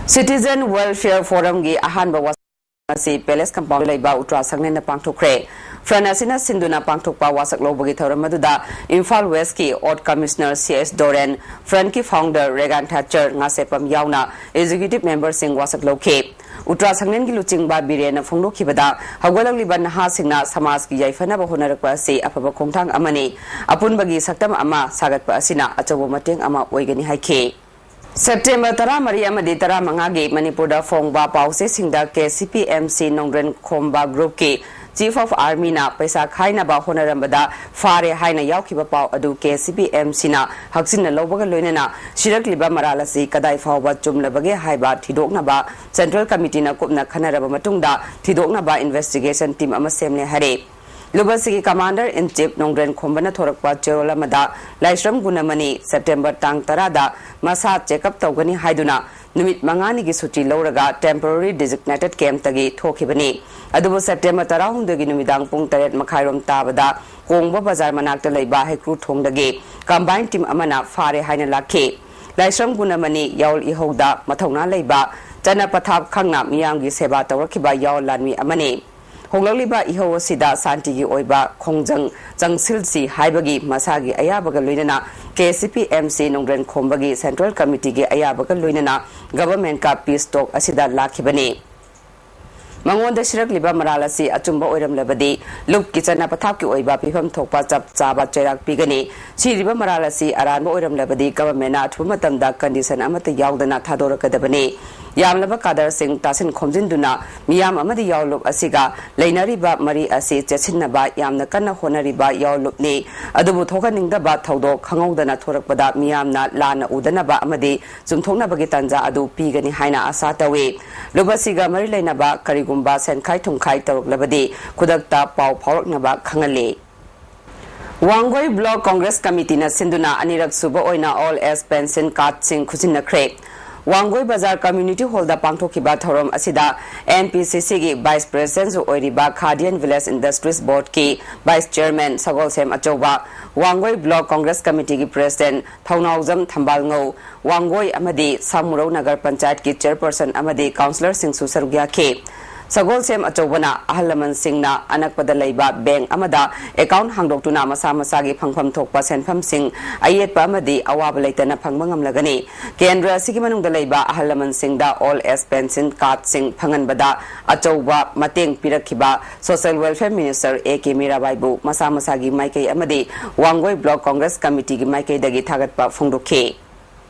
Citizen Welfare Forumꯒꯤ ꯑꯍꯥꯟꯕ ꯋꯥꯁꯛ ꯑꯁꯤ Palace Compound ꯂꯩꯕ ꯎꯇ꯭ꯔꯥ ꯁꯪꯂꯦꯟꯗ ꯄꯥꯡꯊꯣꯛꯈ꯭ꯔꯦ꯫ Front ꯑꯁꯤꯅ ꯁꯤꯟꯗꯨꯅ ꯄꯥꯡꯊꯣꯛꯄ ꯋꯥꯁꯛ ꯂꯧꯕꯒꯤ ꯊꯧꯔꯝ ꯑꯗꯨꯗ Imphal Westꯀꯤ Out Commissioner C S Doren, Frontꯀꯤ Founder Regan Thatcher, Ngasheppam ꯌꯥꯎꯅ Executive Memberꯁꯤꯡ ꯋꯥꯁꯛ ꯂꯧꯈꯤ꯫ ꯎꯇ꯭ꯔꯥ ꯁꯪꯂꯦꯟꯒꯤ ꯂꯨꯆꯤꯡꯕ ꯕꯤꯔꯦꯟꯅ ꯐꯣꯡꯗꯣꯛꯈꯤꯕꯗ, ꯍꯧꯒꯠꯂꯛꯂꯤꯕ ꯅꯍꯥꯁꯤꯡꯅ ꯁꯃꯥꯖꯀꯤ ꯌꯥꯏꯐꯅꯕ ꯍꯣꯠꯅꯔꯛꯄ ꯑꯁꯤ ꯑꯐꯕ ꯈꯣꯡꯊꯥꯡ ꯑꯃꯅꯤ꯫ ꯑꯄꯨꯟꯕꯒꯤ ꯁꯛꯇꯝ ꯑꯃ ꯁꯥꯒꯠꯄ ꯑꯁꯤꯅ ꯑꯆꯧꯕ ꯃꯇꯦꯡ ꯑꯃ ꯑꯣꯏꯒꯅꯤ ꯍꯥꯏꯈꯤ꯫ September ꯇꯔꯥꯃꯔꯤ ꯑꯃꯗꯤ ꯇꯔꯥꯃꯉꯥꯒꯤ ꯃꯅꯤꯄꯨꯔꯗ ꯐꯣꯡꯕ ꯄꯥꯎꯆꯦꯁꯤꯡꯗ K C P M C ꯅꯣꯡꯗ꯭ꯔꯦꯟ ꯈꯣꯝꯕ groupꯀꯤ Chief of Armyꯅ ꯄꯩꯁꯥ ꯈꯥꯏꯅꯕ ꯍꯣꯠꯅꯔꯝꯕꯗ ꯐꯥꯔꯦ ꯍꯥꯏꯅ ꯌꯥꯎꯈꯤꯕ ꯄꯥꯎ ꯑꯗꯨ K C P M Cꯅ ꯍꯛꯆꯤꯟꯅ ꯂꯧꯕꯒ ꯂꯣꯏꯅꯅ ꯁꯤꯔꯛꯂꯤꯕ ꯃꯔꯥꯜ ꯑꯁꯤ ꯀꯗꯥꯏ ꯐꯥꯎꯕ ꯆꯨꯝꯂꯕꯒꯦ ꯍꯥꯏꯕ ꯊꯤꯗꯣꯛꯅꯕ Central Committeeꯅ ꯀꯨꯞꯅ ꯈꯟꯅꯔꯕ ꯃꯇꯨꯡꯗ ꯊꯤꯗꯣꯛꯅꯕ investigation team ꯑꯃ ꯁꯦꯝꯂꯦ ꯍꯥꯏꯔꯦ꯫ ꯂꯨꯞ ꯑꯁꯤꯒꯤ Commander in Chief ꯅꯣꯡꯗ꯭ꯔꯦꯟ ꯈꯣꯝꯕꯅ ꯊꯣꯔꯛꯄ ꯆꯦꯔꯣꯜ ꯑꯃꯗ, ꯂꯥꯏꯁ꯭ꯔꯝ ꯒꯨꯅꯃꯅꯤ September ꯇꯥꯡ ꯇꯔꯥꯗ ꯃꯁꯥ check up ꯇꯧꯒꯅꯤ ꯍꯥꯏꯗꯨꯅ ꯅꯨꯃꯤꯠ ꯃꯉꯥꯅꯤꯒꯤ ꯁꯨꯇꯤ ꯂꯧꯔꯒ temporary designated campꯇꯒꯤ ꯊꯣꯛꯈꯤꯕꯅꯤ꯫ ꯑꯗꯨꯕꯨ September ꯇꯔꯥꯍꯨꯝꯗꯣꯏꯒꯤ ꯅꯨꯃꯤꯗꯥꯡ ꯄꯨꯡ ꯇꯔꯦꯠ ꯃꯈꯥꯏꯔꯣꯝ ꯇꯥꯕꯗ ꯀꯣꯡꯕ ꯕꯖꯥꯔ ꯃꯅꯥꯛꯇ ꯂꯩꯕ ꯍꯩꯀ꯭ꯔꯨ ꯊꯣꯡꯗꯒꯤ combine team ꯑꯃꯅ ꯐꯥꯔꯦ ꯍꯥꯏꯅ ꯂꯥꯛꯈꯤ꯫ ꯂꯥꯏꯁ꯭ꯔꯝ ꯒꯨꯅꯃꯅꯤ ꯌꯥꯑꯣꯜ ꯏꯍꯧꯗ ꯃꯊꯧꯅꯥ ꯂꯩꯕ, ꯆꯠꯅ ꯄꯊꯥꯞ ꯈꯪꯅ ꯃꯤꯌꯥꯝꯒꯤ ꯁꯦꯕꯥ ꯇꯧꯔꯛꯈꯤꯕ ꯌꯥꯑꯣꯜ ꯂꯥꯟꯃꯤ ꯑꯃꯅꯤ꯫ ꯍꯣꯡꯂꯛꯂꯤꯕ ꯏꯍꯧ ꯑꯁꯤꯗ ꯁꯥꯟꯇꯤꯒꯤ ꯑꯣꯏꯕ ꯈꯣꯡꯖꯪ ꯆꯪꯁꯤꯜꯁꯤ ꯍꯥꯏꯕꯒꯤ ꯃꯁꯥꯒꯤ ꯑꯌꯥꯕꯒ ꯂꯣꯏꯅꯅ K C P M C ꯅꯣꯡꯗ꯭ꯔꯦꯟ ꯈꯣꯝꯕꯒꯤ Central Committeeꯒꯤ ꯑꯌꯥꯕꯒ ꯂꯣꯏꯅꯅ governmentꯀ peace talk ꯑꯁꯤꯗ ꯂꯥꯛꯈꯤꯕꯅꯤ꯫ ꯃꯉꯣꯟꯗ ꯁꯤꯔꯛꯂꯤꯕ ꯃꯔꯥꯜ ꯑꯁꯤ ꯑꯆꯨꯝꯕ ꯑꯣꯏꯔꯝꯂꯕꯗꯤ, ꯂꯨꯞꯀꯤ ꯆꯠꯅ ꯄꯊꯥꯞꯀꯤ ꯑꯣꯏꯕ ꯄꯤꯐꯝ ꯊꯣꯛꯄ ꯆꯞ ꯆꯥꯕ ꯆꯩꯔꯥꯛ ꯄꯤꯒꯅꯤ꯫ ꯁꯤꯔꯤꯕ ꯃꯔꯥꯜ ꯑꯁꯤ ꯑꯔꯥꯟꯕ ꯑꯣꯏꯔꯝꯂꯕꯗꯤ, governmentꯅ ꯑꯊꯨꯕ ꯃꯇꯝꯗ condition ꯑꯃꯠꯇ ꯌꯥꯎꯗꯅ ꯊꯥꯗꯣꯔꯛꯀꯗꯕꯅꯤ꯫ ꯌꯥꯝꯂꯕ cadreꯁꯤꯡ ꯇꯥꯁꯤꯟ ꯈꯣꯝꯖꯤꯟꯗꯨꯅ ꯃꯤꯌꯥꯝ ꯑꯃꯗꯤ ꯌꯥꯑꯣꯜ ꯂꯨꯞ ꯑꯁꯤꯒ ꯂꯩꯅꯔꯤꯕ ꯃꯔꯤ ꯑꯁꯤ ꯆꯦꯠꯁꯤꯟꯅꯕ ꯌꯥꯝꯅ ꯀꯟꯅ ꯍꯣꯠꯅꯔꯤꯕ ꯌꯥꯑꯣꯜ ꯂꯨꯞꯅꯤ꯫ ꯑꯗꯨꯕꯨ ꯊꯣꯛꯍꯟꯅꯤꯡꯗꯕ ꯊꯧꯗꯣꯛ ꯈꯪꯍꯧꯗꯅ ꯊꯣꯔꯛꯄꯗ ꯃꯤꯌꯥꯝꯅ ꯂꯥꯟꯅ ꯎꯗꯅꯕ ꯑꯃꯗꯤ ꯆꯨꯝꯊꯣꯛꯅꯕꯒꯤ ꯇꯥꯟꯖꯥ ꯑꯗꯨ ꯄꯤꯒꯅꯤ ꯍꯥꯏꯅ ꯑꯥꯁꯥ ꯇꯧꯏ꯫ ꯂꯨꯞ ꯑꯁꯤꯒ ꯃꯔꯤ ꯂꯩꯅꯕ ꯀꯔꯤꯒꯨꯝꯕ ꯁꯦꯟꯈꯥꯏ ꯊꯨꯝꯈꯥꯏ ꯇꯧꯔꯛꯂꯕꯗꯤ ꯈꯨꯗꯛꯇ ꯄꯥꯎ ꯐꯥꯎꯔꯛꯅꯕ ꯈꯪꯍꯜꯂꯤ꯫ ꯋꯥꯡꯒꯣꯏ Block Congress Committeeꯅ ꯁꯤꯟꯗꯨꯅ ꯑꯅꯤꯔꯛ ꯁꯨꯕ ꯑꯣꯏꯅ Old Age Pension Cardꯁꯤꯡ ꯈꯨꯖꯤꯟꯅꯈ꯭ꯔꯦ꯫ ꯋꯥꯡꯒꯣꯏ ꯕꯖꯥꯔ ꯀꯝꯃ꯭ꯌꯨꯅꯤꯇꯤ ꯍꯣꯜꯗ ꯄꯥꯡꯊꯣꯛꯈꯤꯕ ꯊꯧꯔꯝ ꯑꯁꯤꯗ ꯑꯦꯟ ꯄꯤ ꯁꯤ ꯁꯤꯒꯤ ꯚꯥꯏꯁ ꯄ꯭ꯔꯦꯁꯤꯗꯦꯟꯠꯁꯨ ꯑꯣꯏꯔꯤꯕ ꯈꯥꯗꯤꯌꯟ ꯚꯤꯂꯦꯖ ꯏꯟꯗꯁꯇ꯭ꯔꯤꯁ ꯕꯣꯔꯗꯀꯤ ꯚꯥꯏꯁ ꯆꯤꯌꯔꯃꯦꯟ ꯁꯒꯣꯜꯁꯦꯝ ꯑꯆꯧꯕ, ꯋꯥꯡꯒꯣꯏ ꯕ꯭ꯂꯣꯛ ꯀꯣꯡꯒ꯭ꯔꯦꯁ ꯀꯝꯃꯤꯇꯤꯒꯤ ꯄ꯭ꯔꯦꯁꯤꯗꯦꯟꯠ ꯊꯧꯅꯥꯎꯖꯝ ꯊꯝꯕꯥꯜꯉꯧ, ꯋꯥꯡꯒꯣꯏ ꯑꯃꯗꯤ ꯁꯥꯃꯨꯔꯧ ꯅꯒꯔ ꯄꯟꯆꯥꯌꯠꯀꯤ ꯆꯤꯌꯔꯄꯔꯁꯟ ꯑꯃꯗꯤ ꯀꯥꯎꯟꯁꯤꯂꯔꯁꯤꯡꯁꯨ ꯁꯔꯨꯛ ꯌꯥꯈꯤ꯫ ꯁꯒꯣꯜꯁꯦꯝ ꯑꯆꯧꯕꯅ ꯑꯍꯜ ꯂꯃꯟꯁꯤꯡꯅ ꯑꯅꯛꯄꯗ ꯂꯩꯕ ꯕꯦꯡꯛ ꯑꯃꯗ ꯑꯦꯀꯥꯎꯟꯠ ꯍꯥꯡꯗꯣꯛꯇꯨꯅ ꯃꯁꯥ ꯃꯁꯥꯒꯤ ꯐꯪꯐꯝ ꯊꯣꯛꯄ ꯁꯦꯟꯐꯝꯁꯤꯡ ꯑꯌꯦꯠꯄ ꯑꯃꯗꯤ ꯑꯋꯥꯕ ꯂꯩꯇꯅ ꯐꯪꯕ ꯉꯝꯂꯒꯅꯤ꯫ ꯀꯦꯟꯗ꯭ꯔ ꯑꯁꯤꯒꯤ ꯃꯅꯨꯡꯗ ꯂꯩꯕ ꯑꯍꯜ ꯂꯃꯟꯁꯤꯡꯗ ꯑꯣꯜꯗ ꯑꯦꯖ ꯄꯦꯟꯁꯤꯟ ꯀꯥꯔꯗꯁꯤꯡ ꯐꯪꯍꯟꯕꯗ ꯑꯆꯧꯕ ꯃꯇꯦꯡ ꯄꯤꯔꯛꯈꯤꯕ social welfare minister A K ꯃꯤꯔꯥꯕꯥꯏꯕꯨ ꯃꯁꯥ ꯃꯁꯥꯒꯤ ꯃꯥꯏꯀꯩ ꯑꯃꯗꯤ ꯋꯥꯡꯒꯣꯏ ꯕ꯭ꯂꯣꯛ ꯀꯣꯡꯒ꯭ꯔꯦꯁ ꯀꯃꯤꯇꯤꯒꯤ ꯃꯥꯏꯀꯩꯗꯒꯤ ꯊꯥꯒꯠꯄ ꯐꯣꯡꯗꯣꯛꯈꯤ꯫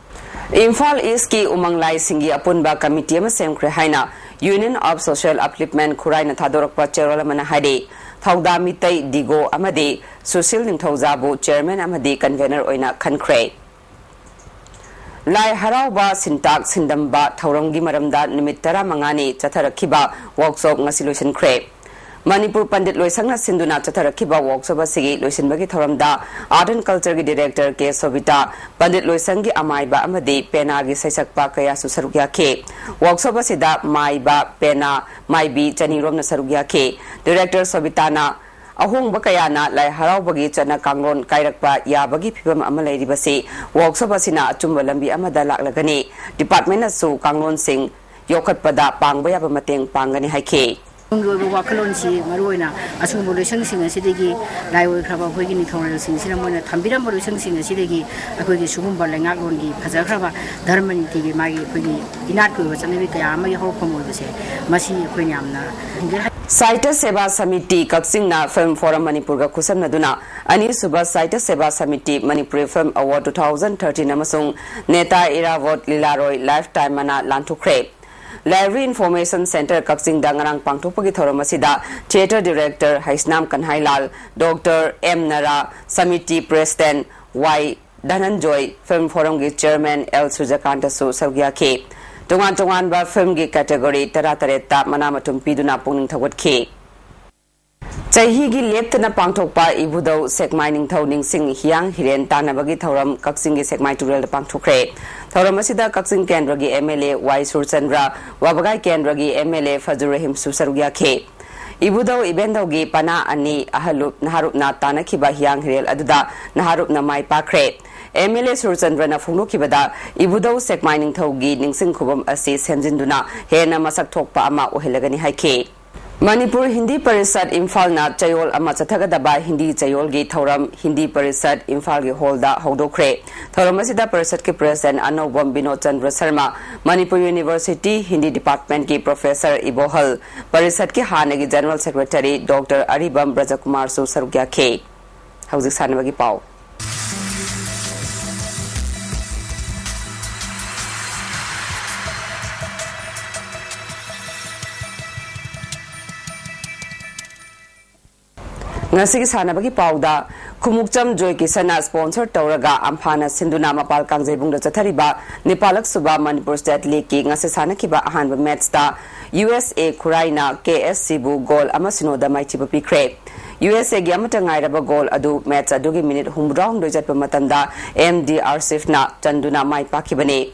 ꯏꯝꯐꯥꯜ ꯏꯁꯀꯤ ꯎꯃꯪ ꯂꯥꯏꯁꯤꯡꯒꯤ ꯑꯄꯨꯟꯕ ꯀꯃꯤꯇꯤ ꯑꯃ ꯁꯦꯝꯈ꯭ꯔꯦ ꯍꯥꯏꯅ Union of Social Upliftment ꯈꯨꯔꯥꯏꯅ ꯊꯥꯗꯣꯔꯛꯄ ꯆꯦꯔꯣꯜ ꯑꯃꯅ ꯍꯥꯏꯔꯤ꯫ ꯊꯧꯗꯥ ꯃꯤꯇꯩ ꯗꯤꯒꯣ ꯑꯃꯗꯤ ꯁꯨꯁꯤꯜ ꯅꯤꯡꯊꯧꯖꯥꯕꯨ ꯆꯤꯌꯔꯃꯦꯟ ꯑꯃꯗꯤ ꯀꯟꯚꯦꯅꯔ ꯑꯣꯏꯅ ꯈꯟꯈ꯭ꯔꯦ꯫ ꯂꯥꯏ ꯍꯔꯥꯎꯕ ꯁꯤꯟꯇꯥꯛ ꯁꯤꯟꯗꯝꯕ ꯊꯧꯔꯝꯒꯤ ꯃꯔꯝꯗ ꯅꯨꯃꯤꯠ ꯇꯔꯥꯃꯉꯥꯅꯤ ꯆꯠꯊꯔꯛꯈꯤꯕ ꯋꯥꯔꯛꯁꯣꯞ ꯉꯁꯤ ꯂꯣꯏꯁꯤꯟꯈ꯭ꯔꯦ꯫ ꯃꯅꯤꯄꯨꯔ ꯄꯟꯗꯤꯠ ꯂꯣꯏꯁꯪꯅ ꯁꯤꯟꯗꯨꯅ ꯆꯠꯊꯔꯛꯈꯤꯕ ꯋꯥꯔꯛꯁꯣꯞ ꯑꯁꯤꯒꯤ ꯂꯣꯏꯁꯤꯟꯕꯒꯤ ꯊꯧꯔꯝꯗ ꯑꯥꯔꯠ ꯑꯦꯟ ꯀꯜꯆꯔꯒꯤ ꯗꯤꯔꯦꯛꯇꯔ ꯀꯦ ꯁꯣꯕꯤꯇꯥ, ꯄꯟꯗꯤꯠ ꯂꯣꯏꯁꯪꯒꯤ ꯑꯃꯥꯏꯕ ꯑꯃꯗꯤ ꯄꯦꯅꯥꯒꯤ ꯁꯩꯁꯛꯄ ꯀꯌꯥꯁꯨ ꯁꯔꯨꯛ ꯌꯥꯈꯤ꯫ ꯋꯥꯔꯛꯁꯣꯞ ꯑꯁꯤꯗ ꯃꯥꯏꯕ, ꯄꯦꯅꯥ, ꯃꯥꯏꯕꯤ ꯆꯅꯤꯔꯣꯝꯅ ꯁꯔꯨꯛ ꯌꯥꯈꯤ꯫ ꯗꯤꯔꯦꯛꯇꯔ ꯁꯣꯕꯤꯇꯥꯅ ꯑꯍꯣꯡꯕ ꯀꯌꯥꯅ ꯂꯥꯏ ꯍꯔꯥꯎꯕꯒꯤ ꯆꯠꯅ ꯀꯥꯡꯂꯣꯟ ꯀꯥꯏꯔꯛꯄ ꯌꯥꯕꯒꯤ ꯐꯤꯕꯝ ꯑꯃ ꯂꯩꯔꯤꯕꯁꯤ ꯋꯥꯔꯛꯁꯣꯞ ꯑꯁꯤꯅ ꯑꯆꯨꯝꯕ ꯂꯝꯕꯤ ꯑꯃꯗ ꯂꯥꯛꯂꯒꯅꯤ꯫ ꯗꯤꯄꯥꯔꯠꯃꯦꯟꯅꯁꯨ ꯀꯥꯡꯂꯣꯟꯁꯤꯡ ꯌꯣꯛꯈꯠꯄꯗ ꯄꯥꯡꯕ ꯌꯥꯕ ꯃꯇꯦꯡ ꯄꯥꯡꯒꯅꯤ ꯍꯥꯏꯈꯤ꯫ ꯇꯨꯡꯒꯤ ꯑꯣꯏꯕ ꯋꯥꯈꯜꯂꯣꯟꯁꯤ ꯃꯔꯨꯑꯣꯏꯅ ꯑꯁꯤꯒꯨꯝꯕ ꯂꯣꯏꯁꯪꯁꯤꯡ ꯑꯁꯤꯗꯒꯤ ꯂꯥꯏ ꯑꯣꯏꯈ꯭ꯔꯕ ꯑꯩꯈꯣꯏꯒꯤ ꯅꯤꯡꯊꯧꯔꯦꯜꯁꯤꯡꯁꯤꯅ ꯃꯣꯏꯅ ꯊꯝꯕꯤꯔꯝꯕ ꯂꯣꯏꯁꯪꯁꯤꯡ ꯑꯁꯤꯗꯒꯤ ꯑꯩꯈꯣꯏꯒꯤ ꯁꯤꯒꯨꯝꯕ ꯂꯩꯉꯥꯛꯂꯣꯟꯒꯤ ꯐꯖꯈ꯭ꯔꯕ ꯙꯔꯃ ꯅꯤꯇꯤꯒꯤ ꯃꯥꯒꯤ ꯑꯩꯈꯣꯏꯒꯤ ꯏꯅꯥꯠꯀꯤ ꯑꯣꯏꯕ ꯆꯠꯅꯕꯤ ꯀꯌꯥ ꯑꯃꯒꯤ ꯍꯧꯔꯛꯐꯝ ꯑꯣꯏꯕꯁꯦ ꯃꯁꯤ ꯑꯩꯈꯣꯏꯅ ꯌꯥꯝꯅ ꯁꯥꯍꯤꯇ꯭ꯌ ꯁꯦꯕꯥ ꯁꯃꯤꯇꯤ ꯀꯛꯆꯤꯡꯅ ꯐꯤꯜꯝ ꯐꯣꯔꯝ ꯃꯅꯤꯄꯨꯔꯒ ꯈꯨꯠꯁꯝꯅꯗꯨꯅ ꯑꯅꯤꯁꯨꯕ ꯁꯥꯍꯤꯇ꯭ꯌ ꯁꯦꯕꯥ samiti Manipuri film award two thousand thirteen ꯑꯃꯁꯨꯡ ꯅꯦꯇꯥ ꯏꯔꯥꯕꯣꯠ ꯂꯤꯂꯥꯔꯣꯏ ꯂꯥꯏꯐ ꯇꯥꯏꯝ ꯃꯅꯥ ꯂꯥꯟꯊꯣꯛꯈ꯭ꯔꯦ꯫ ꯂꯥꯏꯕ꯭ꯔꯦꯔꯤ ꯏꯟꯐꯣꯔꯃꯦꯁꯟ ꯁꯦꯟꯇꯔ ꯀꯛꯆꯤꯡꯗ ꯉꯔꯥꯡ ꯄꯥꯡꯊꯣꯛꯄꯒꯤ ꯊꯧꯔꯝ ꯑꯁꯤꯗ theatre director Heisnam Kanhailal, doctor M Nara, ꯁꯃꯤꯇꯤ ꯄ꯭ꯔꯦꯁꯤꯗꯦꯟꯠ ꯋꯥꯏ ꯙꯅꯟꯖꯣꯏ, ꯐꯤꯜꯝ ꯐꯣꯔꯝꯒꯤ ꯆꯤꯌꯔꯃꯦꯟ ꯑꯦꯜ ꯁꯨꯔꯖꯀꯥꯟꯇꯁꯨ ꯁꯔꯨꯛ ꯌꯥꯈꯤ꯫ ꯇꯣꯉꯥꯟ ꯇꯣꯉꯥꯟꯕ ꯐꯤꯜꯝꯒꯤ ꯀꯦꯇꯦꯒꯣꯔꯤ ꯇꯔꯥꯇꯔꯦꯠꯇ ꯃꯅꯥ ꯃꯊꯨꯝ ꯄꯤꯗꯨꯅ ꯄꯨꯛꯅꯤꯡ ꯊꯧꯒꯠꯈꯤ꯫ ꯆꯍꯤꯒꯤ ꯂꯦꯞꯇꯅ ꯄꯥꯡꯊꯣꯛꯄ ꯏꯕꯨꯙꯧ ꯁꯦꯛꯃꯥꯏ ꯅꯤꯡꯊꯧ ꯅꯤꯡꯁꯤꯡ ꯍꯤꯌꯥꯡ ꯍꯤꯔꯦꯟ ꯇꯥꯟꯅꯕꯒꯤ ꯊꯧꯔꯝ ꯀꯛꯆꯤꯡꯒꯤ ꯁꯦꯛꯃꯥꯏ ꯇꯨꯔꯦꯜꯗ ꯄꯥꯡꯊꯣꯛꯈ꯭ꯔꯦ꯫ ꯊꯧꯔꯝ ꯑꯁꯤꯗ ꯀꯛꯆꯤꯡ ꯀꯦꯟꯗ꯭ꯔꯒꯤ ꯑꯦꯝ ꯑꯦꯜ ꯑꯦ ꯋꯥꯏ ꯁꯨꯔꯆꯟꯗ꯭ꯔ, ꯋꯥꯕꯒꯥꯏ ꯀꯦꯟꯗ꯭ꯔꯒꯤ ꯑꯦꯝ ꯑꯦꯜ ꯑꯦ ꯐꯖꯨꯔ ꯔꯍꯤꯝꯁꯨ ꯁꯔꯨꯛ ꯌꯥꯈꯤ꯫ ꯏꯕꯨꯙꯧ ꯏꯕꯦꯟꯙꯧꯒꯤ ꯄꯅꯥ ꯑꯅꯤ ꯑꯍꯜꯂꯨꯞ ꯅꯍꯥꯔꯨꯞꯅ ꯇꯥꯟꯅꯈꯤꯕ ꯍꯤꯌꯥꯡ ꯍꯤꯔꯦꯜ ꯑꯗꯨꯗ ꯅꯍꯥꯔꯨꯞꯅ ꯃꯥꯏ ꯄꯥꯛꯈ꯭ꯔꯦ꯫ ꯑꯦꯝ ꯑꯦꯜ ꯑꯦ ꯁꯨꯔꯆꯟꯗ꯭ꯔꯅ ꯐꯣꯡꯗꯣꯛꯈꯤꯕꯗ, ꯏꯕꯨꯙꯧ ꯁꯦꯛꯃꯥꯏ ꯅꯤꯡꯊꯧꯒꯤ ꯅꯤꯡꯁꯤꯡ ꯈꯨꯕꯝ ꯑꯁꯤ ꯁꯦꯝꯖꯤꯟꯗꯨꯅ ꯍꯦꯟꯅ ꯃꯁꯛ ꯊꯣꯛꯄ ꯑꯃ ꯑꯣꯏꯍꯜꯂꯒꯅꯤ ꯍꯥꯏꯈꯤ꯫ ꯃꯅꯤꯄꯨꯔ ꯍꯤꯟꯗꯤ ꯄꯔꯤꯁꯠ ꯏꯝꯐꯥꯜꯅ ꯆꯌꯣꯜ ꯑꯃ ꯆꯠꯊꯒꯗꯕ ꯍꯤꯟꯗꯤ ꯆꯌꯣꯜꯒꯤ ꯊꯧꯔꯝ ꯍꯤꯟꯗꯤ ꯄꯔꯤꯁꯠ ꯏꯝꯐꯥꯜꯒꯤ ꯍꯣꯜꯗ ꯍꯧꯗꯣꯛꯈ꯭ꯔꯦ꯫ ꯊꯧꯔꯝ ꯑꯁꯤꯗ ꯄꯔꯤꯁꯠꯀꯤ ꯄ꯭ꯔꯦꯁꯤꯗꯦꯟꯠ ꯑꯅꯧꯕꯝ ꯕꯤꯅꯣꯗ ꯆꯟꯗ꯭ꯔ ꯁꯔꯃ, ꯃꯅꯤꯄꯨꯔ ꯌꯨꯅꯤꯚꯔꯁꯤꯇꯤ ꯍꯤꯟꯗꯤ ꯗꯤꯄꯥꯔꯠꯃꯦꯟꯠꯀꯤ ꯄ꯭ꯔꯣꯐꯦꯁꯔ ꯏꯕꯣꯍꯜ, ꯄꯔꯤꯁꯠꯀꯤ ꯍꯥꯟꯅꯒꯤ ꯖꯦꯅꯔꯦꯜ ꯁꯦꯀ꯭ꯔꯦꯇꯔꯤ ꯗꯣꯛꯇꯔ ꯑꯔꯤꯕꯝ ꯕ꯭ꯔꯖꯀꯨꯃꯥꯔꯁꯨ ꯁꯔꯨꯛ ꯌꯥꯈꯤ꯫ ꯍꯧꯖꯤꯛ ꯁꯥꯟꯅꯕꯒꯤ ꯄꯥꯎ꯫ ꯉꯁꯤꯒꯤ ꯁꯥꯟꯅꯕꯒꯤ ꯄꯥꯎꯗ, ꯈꯨꯃꯨꯛꯆꯝ ꯖꯣꯏ ꯀꯤꯁꯟꯅ ꯁ꯭ꯄꯣꯟꯁꯔ ꯇꯧꯔꯒ ꯑꯝꯐꯥꯅ ꯁꯤꯟꯗꯨꯅ ꯃꯄꯥꯜ ꯀꯥꯡꯖꯩꯕꯨꯡꯗ ꯆꯠꯊꯔꯤꯕ ꯅꯤꯄꯥꯜꯂꯛ ꯁꯨꯕ ꯃꯅꯤꯄꯨꯔ ꯁ꯭ꯇꯦꯠ ꯂꯤꯒꯀꯤ ꯉꯁꯤ ꯁꯥꯟꯅꯈꯤꯕ ꯑꯍꯥꯟꯕ ꯃꯦꯠꯆꯇ ꯌꯨ ꯑꯦꯁ ꯑꯦ ꯈꯨꯔꯥꯏꯅ ꯀꯦ ꯑꯦꯁ ꯁꯤꯕꯨ ꯒꯣꯜ ꯑꯃ ꯁꯤꯅꯣꯗ ꯃꯥꯏꯊꯤꯕ ꯄꯤꯈ꯭ꯔꯦ꯫ ꯌꯨ ꯑꯦꯁ ꯑꯦꯒꯤ ꯑꯃꯠꯇ ꯉꯥꯏꯔꯕ ꯒꯣꯜ ꯑꯗꯨ ꯃꯦꯠꯆ ꯑꯗꯨꯒꯤ ꯃꯤꯅꯤꯠ ꯍꯨꯝꯐꯨꯇꯔꯥꯍꯨꯝꯗꯣꯏ ꯆꯠꯄ ꯃꯇꯝꯗ ꯑꯦꯝ ꯗꯤ ꯑꯥꯔꯁꯤꯐꯅ ꯆꯟꯗꯨꯅ ꯃꯥꯏ ꯄꯥꯛꯈꯤꯕꯅꯤ꯫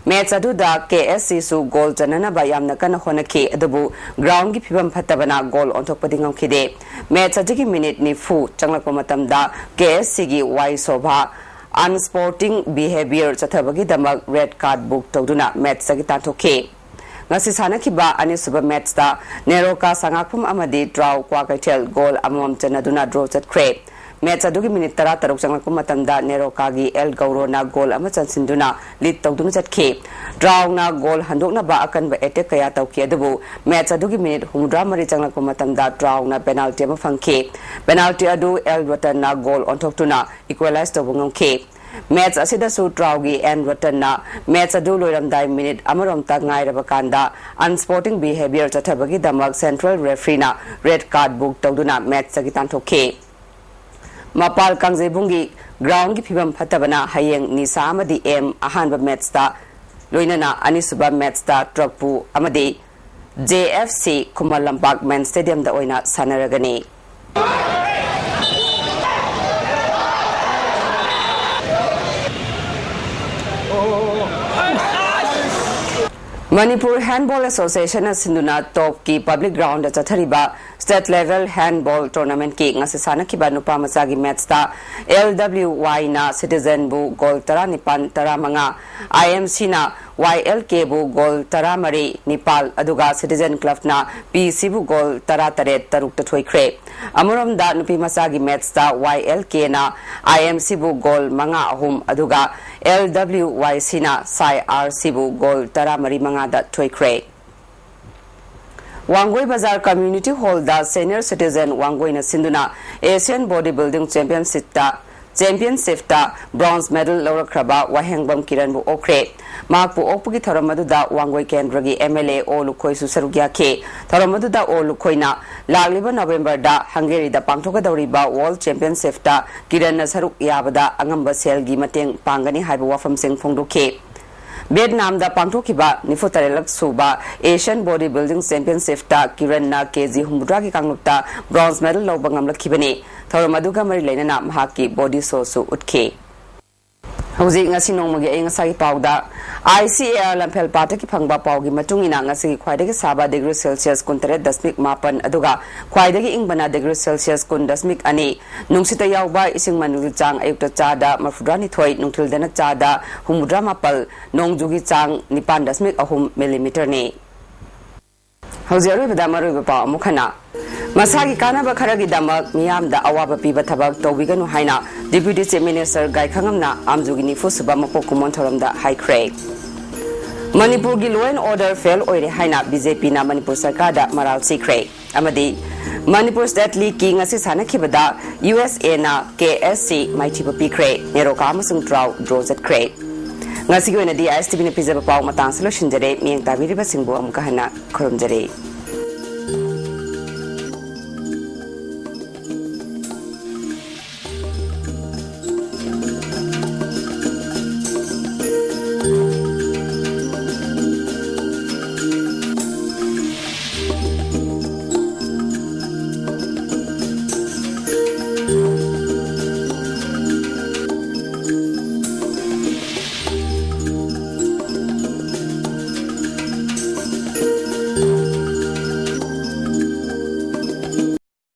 ꯃꯦꯠꯆ ꯑꯗꯨꯗ ꯀꯦ ꯑꯦꯁ ꯁꯤꯁꯨ ꯒꯣꯜ ꯆꯟꯅꯅꯕ ꯌꯥꯝꯅ ꯀꯟꯅ ꯍꯣꯠꯅꯈꯤ, ꯑꯗꯨꯕꯨ ꯒ꯭ꯔꯥꯎꯟꯒꯤ ꯐꯤꯕꯝ ꯐꯠꯇꯕꯅ ꯒꯣꯜ ꯑꯣꯟꯊꯣꯛꯄꯗꯤ ꯉꯝꯈꯤꯗꯦ꯫ ꯃꯦꯠꯆ ꯑꯗꯨꯒꯤ ꯃꯤꯅꯤꯠ ꯅꯤꯐꯨ ꯆꯪꯂꯛꯄ ꯃꯇꯝꯗ ꯀꯦ ꯑꯦꯁ ꯁꯤꯒꯤ ꯋꯥꯏ ꯁꯣꯚꯥ ꯑꯟꯁ꯭ꯄꯣꯔꯇꯤꯡ ꯕꯤꯍꯦꯕꯤꯌꯔ ꯆꯠꯊꯕꯒꯤꯗꯃꯛ ꯔꯦꯗ ꯀꯥꯔꯗ ꯕꯨꯛ ꯇꯧꯗꯨꯅ ꯃꯦꯠꯆꯇꯒꯤ ꯇꯥꯟꯊꯣꯛꯈꯤ꯫ ꯉꯁꯤ ꯁꯥꯟꯅꯈꯤꯕ ꯑꯅꯤꯁꯨꯕ ꯃꯦꯠꯆꯇ ꯅꯦꯔꯣꯀꯥ ꯁꯉꯥꯛꯐꯝ ꯑꯃꯗꯤ ꯇ꯭ꯔꯥꯎ ꯀ꯭ꯋꯥꯀꯩꯊꯦꯜ ꯒꯣꯜ ꯑꯃꯃꯝ ꯆꯟꯅꯗꯨꯅ ꯗ꯭ꯔꯣ ꯆꯠꯈ꯭ꯔꯦ꯫ ꯃꯦꯠꯆ ꯑꯗꯨꯒꯤ ꯃꯤꯅꯤꯠ ꯇꯔꯥꯇꯔꯨꯛ ꯆꯪꯂꯛꯄ ꯃꯇꯝꯗ ꯅꯦꯔꯣꯀꯥꯒꯤ ꯑꯦꯜ ꯒꯧꯔꯣꯅ ꯒꯣꯜ ꯑꯃ ꯆꯟꯁꯤꯟꯗꯨꯅ ꯂꯤꯗ ꯇꯧꯗꯨꯅ ꯆꯠꯈꯤ꯫ ꯇ꯭ꯔꯥꯎꯅ ꯒꯣꯜ ꯍꯟꯗꯣꯛꯅꯕ ꯑꯀꯟꯕ ꯑꯦꯇꯦꯛ ꯀꯌꯥ ꯇꯧꯈꯤ, ꯑꯗꯨꯕꯨ ꯃꯦꯠꯆ ꯑꯗꯨꯒꯤ ꯃꯤꯅꯤꯠ ꯍꯨꯝꯐꯨꯇꯔꯥꯃꯔꯤ ꯆꯪꯂꯛꯄ ꯃꯇꯝꯗ ꯇ꯭ꯔꯥꯎꯅ ꯄꯦꯅꯥꯜꯇꯤ ꯑꯃ ꯐꯪꯈꯤ꯫ ꯄꯦꯅꯥꯜꯇꯤ ꯑꯗꯨ ꯑꯦꯜ ꯔꯇꯟꯅ ꯒꯣꯜ ꯑꯣꯟꯊꯣꯛꯇꯨꯅ ꯏꯀ꯭ꯋꯦꯂꯥꯏꯖ ꯇꯧꯕ ꯉꯝꯈꯤ꯫ ꯃꯦꯠꯆ ꯑꯁꯤꯗꯁꯨ ꯇ꯭ꯔꯥꯎꯒꯤ ꯑꯦꯟ ꯔꯇꯟꯅ ꯃꯦꯠꯆ ꯑꯗꯨ ꯂꯣꯏꯔꯝꯗꯥꯏ ꯃꯤꯅꯤꯠ ꯑꯃꯔꯣꯝꯇ ꯉꯥꯏꯔꯕ ꯀꯥꯟꯗ ꯑꯟꯁ꯭ꯄꯣꯔꯇꯤꯡ ꯕꯤꯍꯦꯕꯤꯌꯔ ꯆꯠꯊꯕꯒꯤꯗꯃꯛ ꯁꯦꯟꯇ꯭ꯔꯦꯜ ꯔꯦꯐ꯭ꯔꯤꯅ ꯔꯦꯗ ꯀꯥꯔꯗ ꯕꯨꯛ ꯇꯧꯗꯨꯅ ꯃꯦꯠꯆꯇꯒꯤ ꯇꯥꯟꯊꯣꯛꯈꯤ꯫ ꯃꯄꯥꯜ ꯀꯥꯡꯖꯩꯕꯨꯡꯒꯤ ꯒ꯭ꯔꯥꯎꯟꯒꯤ ꯐꯤꯕꯝ ꯐꯠꯇꯕꯅ ꯍꯌꯦꯡ ꯅꯤꯁꯥ ꯑꯃꯗꯤ ꯑꯦꯝ ꯑꯍꯥꯟꯕ ꯃꯦꯠꯆꯇ, ꯂꯣꯏꯅꯅ ꯑꯅꯤꯁꯨꯕ ꯃꯦꯠꯆꯇ ꯇ꯭ꯔꯛꯄꯨ ꯑꯃꯗꯤ J F C Khuman Lampak ꯃꯦꯟ ꯁ꯭ꯇꯦꯗꯤꯌꯝꯗ ꯑꯣꯏꯅ ꯁꯥꯟꯅꯔꯒꯅꯤ꯫ ꯃꯅꯤꯄꯨꯔ ꯍꯦꯟꯕꯣꯜ ꯑꯦꯁꯣꯁꯤꯌꯦꯁꯟꯅ ꯁꯤꯟꯗꯨꯅ ꯇꯣꯞꯀꯤ ꯄꯕ꯭ꯂꯤꯛ ꯒ꯭ꯔꯥꯎꯟꯗ ꯆꯠꯊꯔꯤꯕ ꯁ꯭ꯇꯦꯠ ꯂꯦꯚꯦꯜ ꯍꯦꯟꯕꯣꯜ ꯇꯣꯔꯅꯥꯃꯦꯟꯠꯀꯤ ꯉꯁꯤ ꯁꯥꯟꯅꯈꯤꯕ ꯅꯨꯄꯥ ꯃꯆꯥꯒꯤ ꯃꯦꯠꯁꯇ ꯑꯦꯜ ꯗꯕ꯭ꯂꯤꯌꯨ ꯋꯥꯏꯅ ꯁꯤꯇꯤꯖꯦꯟꯕꯨ ꯒꯣꯜ ꯇꯔꯥꯅꯤꯄꯥꯟ ꯇꯔꯥꯃꯉꯥ, ꯑꯥꯏ ꯑꯦꯝ ꯁꯤꯅ ꯋꯥꯏ ꯑꯦꯜ ꯀꯦꯕꯨ ꯒꯣꯜ ꯇꯔꯥꯃꯔꯤ ꯅꯤꯄꯥꯜ, ꯑꯗꯨꯒ ꯁꯤꯇꯤꯖꯦꯟ ꯀ꯭ꯂꯕꯅ ꯄꯤ ꯁꯤꯕꯨ ꯒꯣꯜ ꯇꯔꯥꯇꯔꯦꯠ ꯇꯔꯨꯛꯇ ꯊꯣꯏꯈ꯭ꯔꯦ꯫ ꯑꯃꯔꯣꯝꯗ ꯅꯨꯄꯤ ꯃꯆꯥꯒꯤ ꯃꯦꯠꯁꯇ ꯋꯥꯏ ꯑꯦꯜ ꯀꯦꯅ ꯑꯥꯏ ꯑꯦꯝ ꯁꯤꯕꯨ ꯒꯣꯜ ꯃꯉꯥ ꯑꯍꯨꯝ, ꯑꯗꯨꯒ ꯑꯦꯜ ꯗꯕ꯭ꯂꯤꯌꯨ ꯋꯥꯏ ꯁꯤꯅ ꯁꯥꯏ ꯑꯥꯔ ꯁꯤꯕꯨ ꯒꯣꯜ ꯇꯔꯥꯃꯔꯤ ꯃꯉꯥꯗ ꯊꯣꯏꯈ꯭ꯔꯦ꯫ ꯋꯥꯡꯒꯣꯏ ꯕꯖꯥꯔ ꯀꯝꯃ꯭ꯌꯨꯅꯤꯇꯤ ꯍꯣꯜꯗ ꯁꯦꯅꯤꯌꯔ ꯁꯤꯇꯤꯖꯦꯟ ꯋꯥꯡꯒꯣꯏꯅ ꯁꯤꯟꯗꯨꯅ ꯑꯦꯁꯤꯌꯥꯟ ꯕꯣꯗꯤ ꯕꯤꯜꯗꯤꯡ ꯆꯦꯝꯄꯤꯌꯟꯁꯤꯞꯇ, ꯆꯦꯝꯄꯤꯌꯟꯁꯤꯞꯇ ꯕ꯭ꯔꯣꯟꯖ ꯃꯦꯗꯜ ꯂꯧꯔꯛꯈ꯭ꯔꯕ ꯋꯥꯍꯦꯡꯕꯝ ꯀꯤꯔꯟꯕꯨ ꯑꯣꯛꯈ꯭ꯔꯦ꯫ ꯃꯍꯥꯛꯄꯨ ꯑꯣꯛꯄꯒꯤ ꯊꯧꯔꯝ ꯑꯗꯨꯗ ꯋꯥꯡꯒꯣꯏ ꯀꯦꯟꯗ꯭ꯔꯒꯤ ꯑꯦꯝ ꯑꯦꯜ ꯑꯦ ꯑꯣ ꯂꯨꯈꯣꯏꯁꯨ ꯁꯔꯨꯛ ꯌꯥꯈꯤ꯫ ꯊꯧꯔꯝ ꯑꯗꯨꯗ ꯑꯣ ꯂꯨꯈꯣꯏꯅ ꯂꯥꯛꯂꯤꯕ ꯅꯕꯦꯝꯕꯔꯗ ꯍꯪꯒꯦꯔꯤꯗ ꯄꯥꯡꯊꯣꯛꯀꯗꯧꯔꯤꯕ ꯋꯥꯔꯜꯗ ꯆꯦꯝꯄꯤꯌꯟꯁꯤꯞꯇ ꯀꯤꯔꯟꯅ ꯁꯔꯨꯛ ꯌꯥꯕꯗ ꯑꯉꯝꯕ ꯁꯦꯜꯒꯤ ꯃꯇꯦꯡ ꯄꯥꯡꯒꯅꯤ ꯍꯥꯏꯕ ꯋꯥꯐꯝꯁꯤꯡ ꯐꯣꯡꯗꯣꯛꯈꯤ꯫ ꯚꯤꯌꯦꯠꯅꯥꯝꯗ ꯄꯥꯡꯊꯣꯛꯈꯤꯕ ꯅꯤꯐꯨ ꯇꯔꯦꯠꯂꯛ ꯁꯨꯕ ꯑꯦꯁꯤꯌꯥꯟ ꯕꯣꯗꯤ ꯕꯤꯜꯗꯤꯡ ꯆꯦꯝꯄꯤꯌꯟꯁꯤꯞꯇ ꯀꯤꯔꯟꯅ ꯀꯦ ꯖꯤ ꯍꯨꯝꯐꯨꯇꯔꯥꯒꯤ ꯀꯥꯡꯂꯨꯞꯇ ꯕ꯭ꯔꯣꯟꯖ ꯃꯦꯗꯜ ꯂꯧꯕ ꯉꯝꯂꯛꯈꯤꯕꯅꯤ꯫ ꯊꯧꯔꯝ ꯑꯗꯨꯒ ꯃꯔꯤ ꯂꯩꯅꯅ ꯃꯍꯥꯛꯀꯤ ꯕꯣꯗꯤ ꯁꯣꯁꯨ ꯎꯠꯈꯤ꯫ ꯍꯧꯖꯤꯛ ꯉꯁꯤ ꯅꯣꯡꯃꯒꯤ ꯑꯏꯪ ꯑꯁꯥꯒꯤ ꯄꯥꯎꯗ, ꯑꯥꯏ ꯁꯤ ꯑꯦ ꯑꯥꯔ ꯂꯝꯐꯦꯜ ꯄꯥꯠꯇꯒꯤ ꯐꯪꯕ ꯄꯥꯎꯒꯤ ꯃꯇꯨꯡ ꯏꯟꯅ, ꯉꯁꯤꯒꯤ ꯈ꯭ꯋꯥꯏꯗꯒꯤ ꯁꯥꯕ ꯗꯤꯒ꯭ꯔꯤ ꯁꯦꯜꯁꯤꯌꯁ ꯀꯨꯟꯇꯔꯦꯠ ꯗꯁꯃꯤꯛ ꯃꯥꯄꯟ, ꯑꯗꯨꯒ ꯈ꯭ꯋꯥꯏꯗꯒꯤ ꯏꯪꯕꯅ ꯗꯤꯒ꯭ꯔꯤ ꯁꯦꯜꯁꯤꯌꯁ ꯀꯨꯟ ꯗꯁꯃꯤꯛ ꯑꯅꯤ, ꯅꯨꯡꯁꯤꯠꯇ ꯌꯥꯎꯕ ꯏꯁꯤꯡ ꯃꯅꯨꯡꯒꯤ ꯆꯥꯡ ꯑꯌꯨꯛꯇ ꯆꯥꯗ ꯃꯔꯐꯨꯇꯔꯥꯅꯤꯊꯣꯏ, ꯅꯨꯡꯊꯤꯜꯗꯅ ꯆꯥꯗ ꯍꯨꯝꯐꯨꯇꯔꯥ ꯃꯥꯄꯜ, ꯅꯣꯡꯖꯨꯒꯤ ꯆꯥꯡ ꯅꯤꯄꯥꯟ ꯗꯁꯃꯤꯛ ꯑꯍꯨꯝ ꯃꯤꯂꯤꯃꯤꯇꯔꯅꯤ꯫ ꯍꯧꯖꯤꯛ ꯑꯔꯣꯏꯕꯗ ꯃꯔꯨꯑꯣꯏꯕ ꯄꯥꯎ ꯑꯃꯨꯛ ꯍꯟꯅ꯫ ꯃꯁꯥꯒꯤ ꯀꯥꯟꯅꯕ ꯈꯔꯒꯤꯗꯃꯛ ꯃꯤꯌꯥꯝꯗ ꯑꯋꯥꯕ ꯄꯤꯕ ꯊꯕꯛ ꯇꯧꯕꯤꯒꯅꯨ ꯍꯥꯏꯅ Deputy Chief Minister ꯒꯥꯏꯈꯪꯉꯝꯅ ꯑꯥꯝꯖꯨꯒꯤ ꯅꯤꯐꯨ ꯁꯨꯕ ꯃꯄꯣꯛ ꯀꯨꯝꯑꯣꯟ ꯊꯧꯔꯝꯗ ꯍꯥꯏꯈ꯭ꯔꯦ꯫ ꯃꯅꯤꯄꯨꯔꯒꯤ law and order fail ꯑꯣꯏꯔꯦ ꯍꯥꯏꯅ ꯕꯤ ꯖꯦ ꯄꯤꯅ ꯃꯅꯤꯄꯨꯔ ꯁꯔꯀꯥꯔꯗ ꯃꯔꯥꯜ ꯁꯤꯈ꯭ꯔꯦ꯫ ꯑꯃꯗꯤ ꯃꯅꯤꯄꯨꯔ State Leagueꯀꯤ ꯉꯁꯤ ꯁꯥꯟꯅꯈꯤꯕꯗ ꯌꯨ ꯑꯦꯁ ꯑꯦꯅ ꯀꯦ ꯑꯦꯁ ꯁꯤ ꯃꯥꯏꯊꯤꯕ ꯄꯤꯈ꯭ꯔꯦ꯫ ꯅꯦꯔꯣꯀꯥ ꯑꯃꯁꯨꯡ ꯇ꯭ꯔꯥꯎ draw ꯆꯠꯈ꯭ꯔꯦ꯫ ꯉꯁꯤꯒꯤ ꯑꯣꯏꯅꯗꯤ ꯑꯥꯏ ꯑꯦꯁ ꯇꯤ ꯚꯤꯅ ꯄꯤꯖꯕ ꯄꯥꯎ ꯃꯇꯥꯡꯁꯤ ꯂꯣꯏꯁꯤꯟꯖꯔꯦ꯫ ꯃꯤꯠꯌꯦꯡ ꯇꯥꯕꯤꯔꯤꯕꯁꯤꯡꯕꯨ ꯑꯃꯨꯛꯀ ꯍꯟꯅ ꯈꯨꯔꯨꯝꯖꯔꯤ꯫